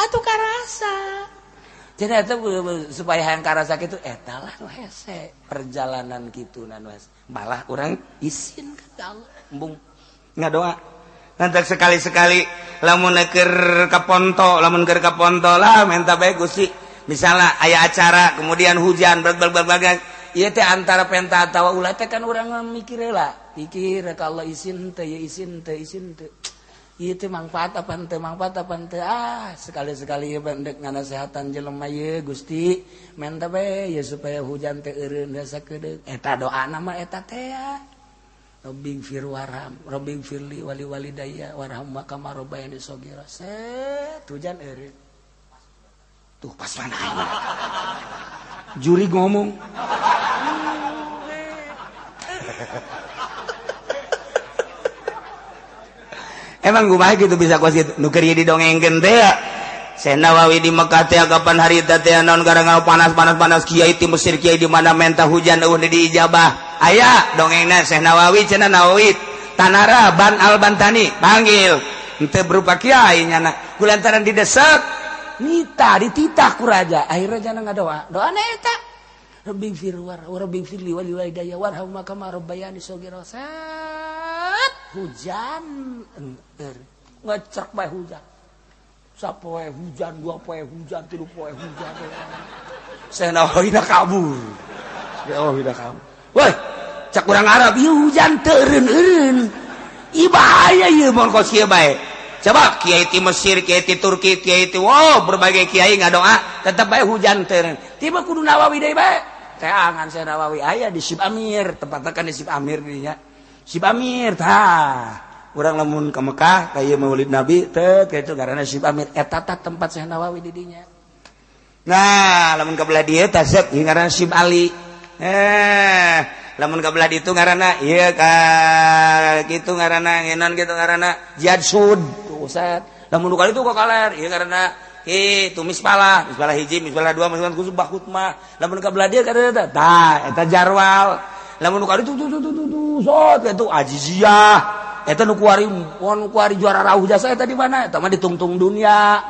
Atuh karasa. Jadi itu supaya hayang karasa kitu eta lah nu hese perjalanan kitu na nu hese. Malah urang isin ka Allah embung ngadoa. Nanti sekali-sekali lamun keur ka ponto, lamun keur ka ponto lah minta bae Gusti. Misalnya aya acara kemudian hujan berbagai ieu teh antara penta atawa ulah teh kan urang mikir heula. Pikir ka Allah isin teh, ya isin teh, isin teh. Ieu teh mangfaat apa henteu, mangfaat apa henteu. Ah, sekali-sekali ieu endek nganasehatan jelema ieu Gusti, menta bae ya supaya hujan teh eureun sakedeung. Eta doana mah eta teh ya. Rabbi fir warham, Rabbi firli wali walidayya warham kama rabbayani shaghira. Set hujan eureun. Tuh pas mana aing. Juri ngomong. Emang kumaha gitu bisa kos kitu nu keur didongengkeun teh ya. Syekh Nawawi di Mekah teh kapan hari teh naon gara panas-panas panas kiai ti Mesir kiai di mana menta hujan eueuh diijabah. Aya dongengna Syekh Nawawi cenah Nawawi Tanara Ban Al Bantani panggil henteu berupa kiai nyana kulantaran didesek nita dititah ku raja akhirnya jana ngadoa doana eta Rabbi fir war Rabbi firli wali walidayya warham kama rabbayani shaghira. Hujan ngecek bae hujan sapoe hujan dua poe hujan tilu poe hujan. Syekh Nawawi kabur. Syekh Nawawi kabur. Woi, cak urang Arab ieu hujan teu eureun-eureun. Ieu bahaya ieu mun kos kieu bae. Coba kiai ti Mesir, kiai ti Turki, kiai ti wow berbagai kiai ngadoa tetep bae hujan teu eureun. Tiba kudu Nawawi deui bae. Teangan Syekh Nawawi aya di Sib Amir, tempatna kan di Sib Amir dinya. Sib Amir tah urang lamun ka Mekah ka ieu Maulid Nabi teh kitu garana Sib Amir eta tah tempat Syekh Nawawi di dinya. Nah, lamun ka belah dieu tah sek ngaranna Sib Ali. Lamun ka belah ditu ngaranna ieu ka kitu ngaranna ngenon kitu ngaranna Jihad Sud. Tuh set. Lamun nu ka ditu ka kaler ieu ngaranna kitu Mispalah, Mispalah hiji, Mispalah dua, Mispalah khusus Bahutmah. Lamun ka belah dieu ka tah eta Jarwal. Lamun nu ka ditu tuh tuh tuh tuh sot eta Aziziyah eta nu kuari nu kuari juara rauh jasa eta di mana eta mah ditungtung dunia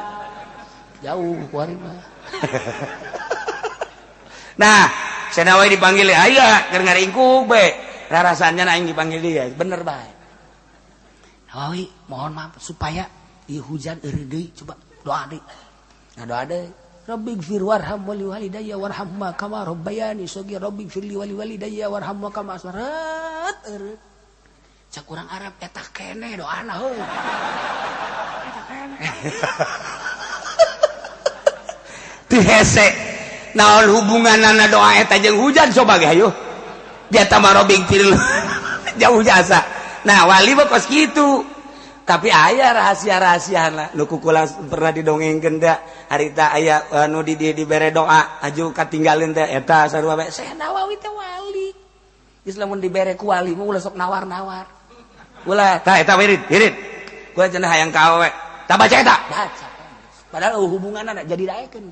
jauh kuari mah. Nah, Syekh Nawawi dipanggil aya keur ngaringkuk be rarasannya aing dipanggil dia bener bae. Nawawi mohon maaf supaya ieu hujan eureun deui coba doa deui. Nah doa deui Rabbi gfir warham wali walidayya warham kama rabbayani shaghira Rabbi gfirli wali walidayya warham kama asmarat. Cak urang Arab eta keneh doana heuy. Eta keneh. Ti hese naon hubunganana doa eta jeung hujan coba ge hayu. Dia mah Rabbi gfir jauh jasa. Nah wali mah kos kitu. Tapi aya rahasia-rahasiana nu kukula pernah didongengkeun teh harita aya anu di dibere doa aju katinggalin teh eta sarua bae Syekh Nawawi teh wali. Geus lamun dibere ku wali mah ulah sok nawar-nawar. Ulah tah eta wirid, wirid. Gua cenah hayang ka awewe. Tah baca eta. Baca. Padahal hubunganna jadi daekeun.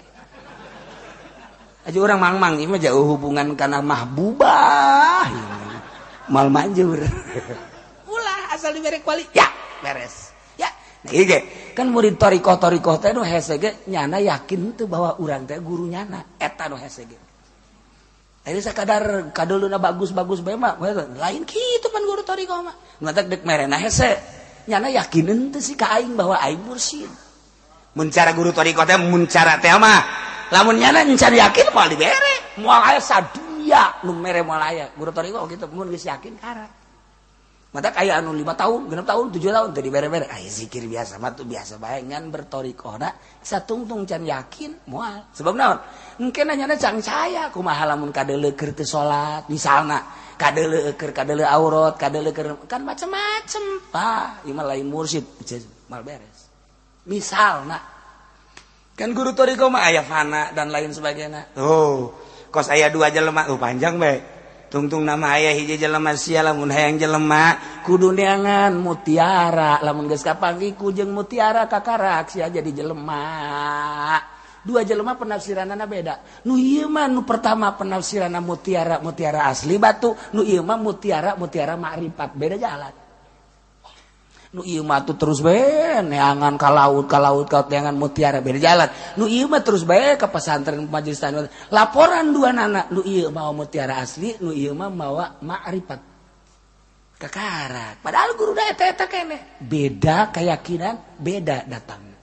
Aju urang mang-mang ieu mah jauh hubungan kana mahbubah. Mal manjur. Ulah asal dibere ku wali. Ya. Beres. Ya, nah, ieu ge kan murid thariqah-thariqah teh nu hese ge nyana yakin teu bahwa urang teh guru nyana eta nu hese ge. Ari sakadar kaduluna bagus-bagus bae mah lain kitu pan guru thariqah mah. Matak deuk merena hese. Nyana yakin teu sih ka aing bahwa aing mursyid. Mun cara guru thariqah teh mun cara teh mah lamun nyana encan yakin moal dibere. Moal aya sadunya nu mere moal aya. Guru thariqah kitu mun geus yakin karak. Mata kayak anu 5 tahun, 6 tahun, 7 tahun tadi bere-bere. Ay zikir biasa mah tuh biasa bae ngan berthariqahna satungtung can yakin moal. Sebab naon? Engke nanyana cang saya kumaha lamun kadeuleu keur teu salat misalna, kadeuleu keur kadeuleu aurat, kadeuleu keur kan macem-macem. Tah, ieu mah lain mursyid, mal beres. Misalna kan guru thariqah mah aya fana dan lain sebagainya. Oh, kos aya 2 jelema, oh panjang bae. Tungtung nama aya hiji jelema sia lamun hayang jelema kudu neangan mutiara lamun geus kapanggih ku jeung mutiara kakarak sia jadi jelema. Dua jelema penafsiranana beda. Nu ieu mah nu pertama penafsiranna mutiara mutiara asli batu, nu ieu mah mutiara mutiara makrifat, beda jalan. Nu ieu mah tuh terus bae neangan ka laut ka laut ka neangan mutiara beda jalan. Nu ieu mah terus bae ka pesantren majelis tanah. Laporan dua nana, nu ieu mawa mutiara asli, nu ieu mah mawa makrifat. Kakarak. Padahal guru da eta eta keneh. Beda keyakinan, beda datang.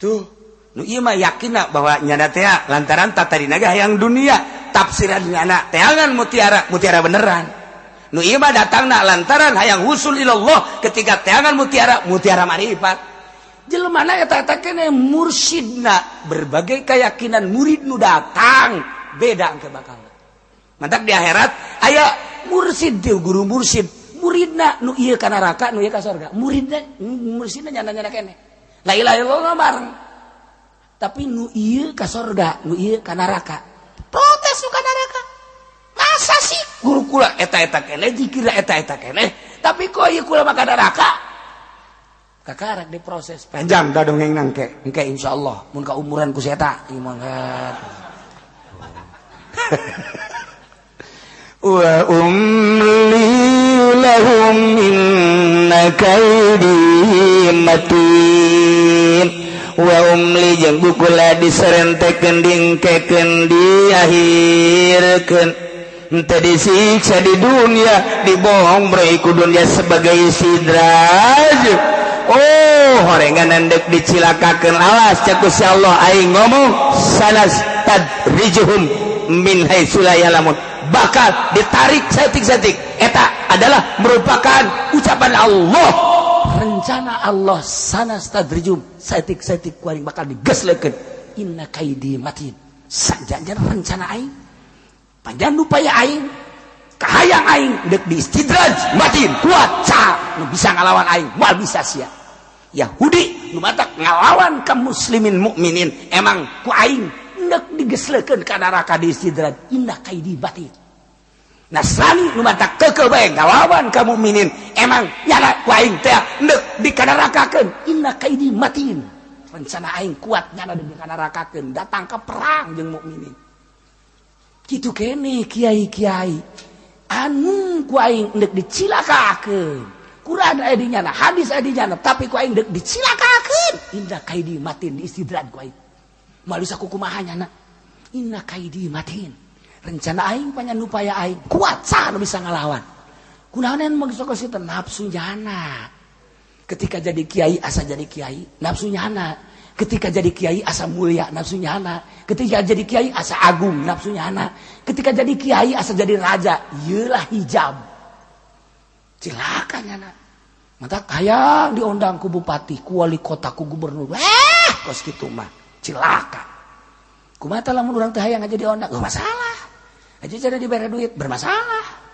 Tuh, nu ieu mah yakinna bahwa nyana teh lantaran tatadina ge hayang dunia, tafsiran nyana teangan mutiara, mutiara beneran. Nu ieu mah datangna lantaran hayang husul ilallah ketika teangan mutiara, mutiara marifat. Jelema na eta eta kene mursyidna, berbagai keyakinan murid nu datang beda engke bakal. Mantak di akhirat aya mursyid teh guru mursyid, muridna nu ieu ka neraka, nu ieu ka surga. Muridna mursyidna nyana-nyana kene. La ilaha illallah bareng. Tapi nu ieu ka surga, nu ieu ka neraka. Protes nu ka neraka. Masa sih guru kula eta-eta kene, zikir eta-eta kene, tapi kok ieu kula maka neraka? Kakarak diproses panjang da dongeng nangke. Engke insyaallah mun ka umuran ku eta ieu mah. Wa umli lahum inna kaidi matin. Wa umli jeung bukula diserentekeun dingkekeun diakhirkeun. Henteu disiksa di dunia, dibohong bre ku dunia sebagai sidraj. Oh, horengan endek dicilakakeun alas cek Gusti Allah aing ngomong sanas tadrijuhum min haitsu la ya'lamun. Bakal ditarik setik-setik. Eta adalah merupakan ucapan Allah. Rencana Allah sanas tadrijum setik-setik ku aing bakal digeslekeun. Inna kaidi matin. Sajanjan rencana aing. Panjang upaya aing. Kahayang aing deuk diistidraj matin kuat ca nu bisa ngalawan aing moal bisa sia. Yahudi nu matak ngalawan ka muslimin mukminin emang ku aing endek digeslekeun ka neraka diistidraj. Inna kaidi batin. Nasrani nu matak keukeuh bae ngalawan ka mukminin emang nyana ku aing teh endek dikanarakakeun. Inna kaidi matin. Rencana aing kuat nyana dikanarakakeun datang ke perang jeung mukminin. Kitu kene kiai-kiai anu ku aing endek dicilakakeun. Quran aya di nyana, hadis aya di nyana, tapi ku aing deuk dicilakakeun. Inna kaidi matin diistidraj ku aing. Moal bisa kukumaha nyana. Inna kaidi matin. Rencana aing panyanupaya aing kuat saha nu bisa ngalawan. Kunaon mah geus sok nafsu nyana. Ketika jadi kiai asa jadi kiai, nafsu nyana. Ketika jadi kiai asa mulia, nafsu nyana. Ketika jadi kiai asa agung, nafsu nyana. Ketika jadi kiai asa jadi raja, ieulah hijab. Cilaka nyana. Mata hayang diundang ku bupati, ku wali kota, ku gubernur. Kos kitu mah cilaka. Kumaha lamun urang teh hayang aja diundang, bermasalah. Aja cara dibere duit bermasalah.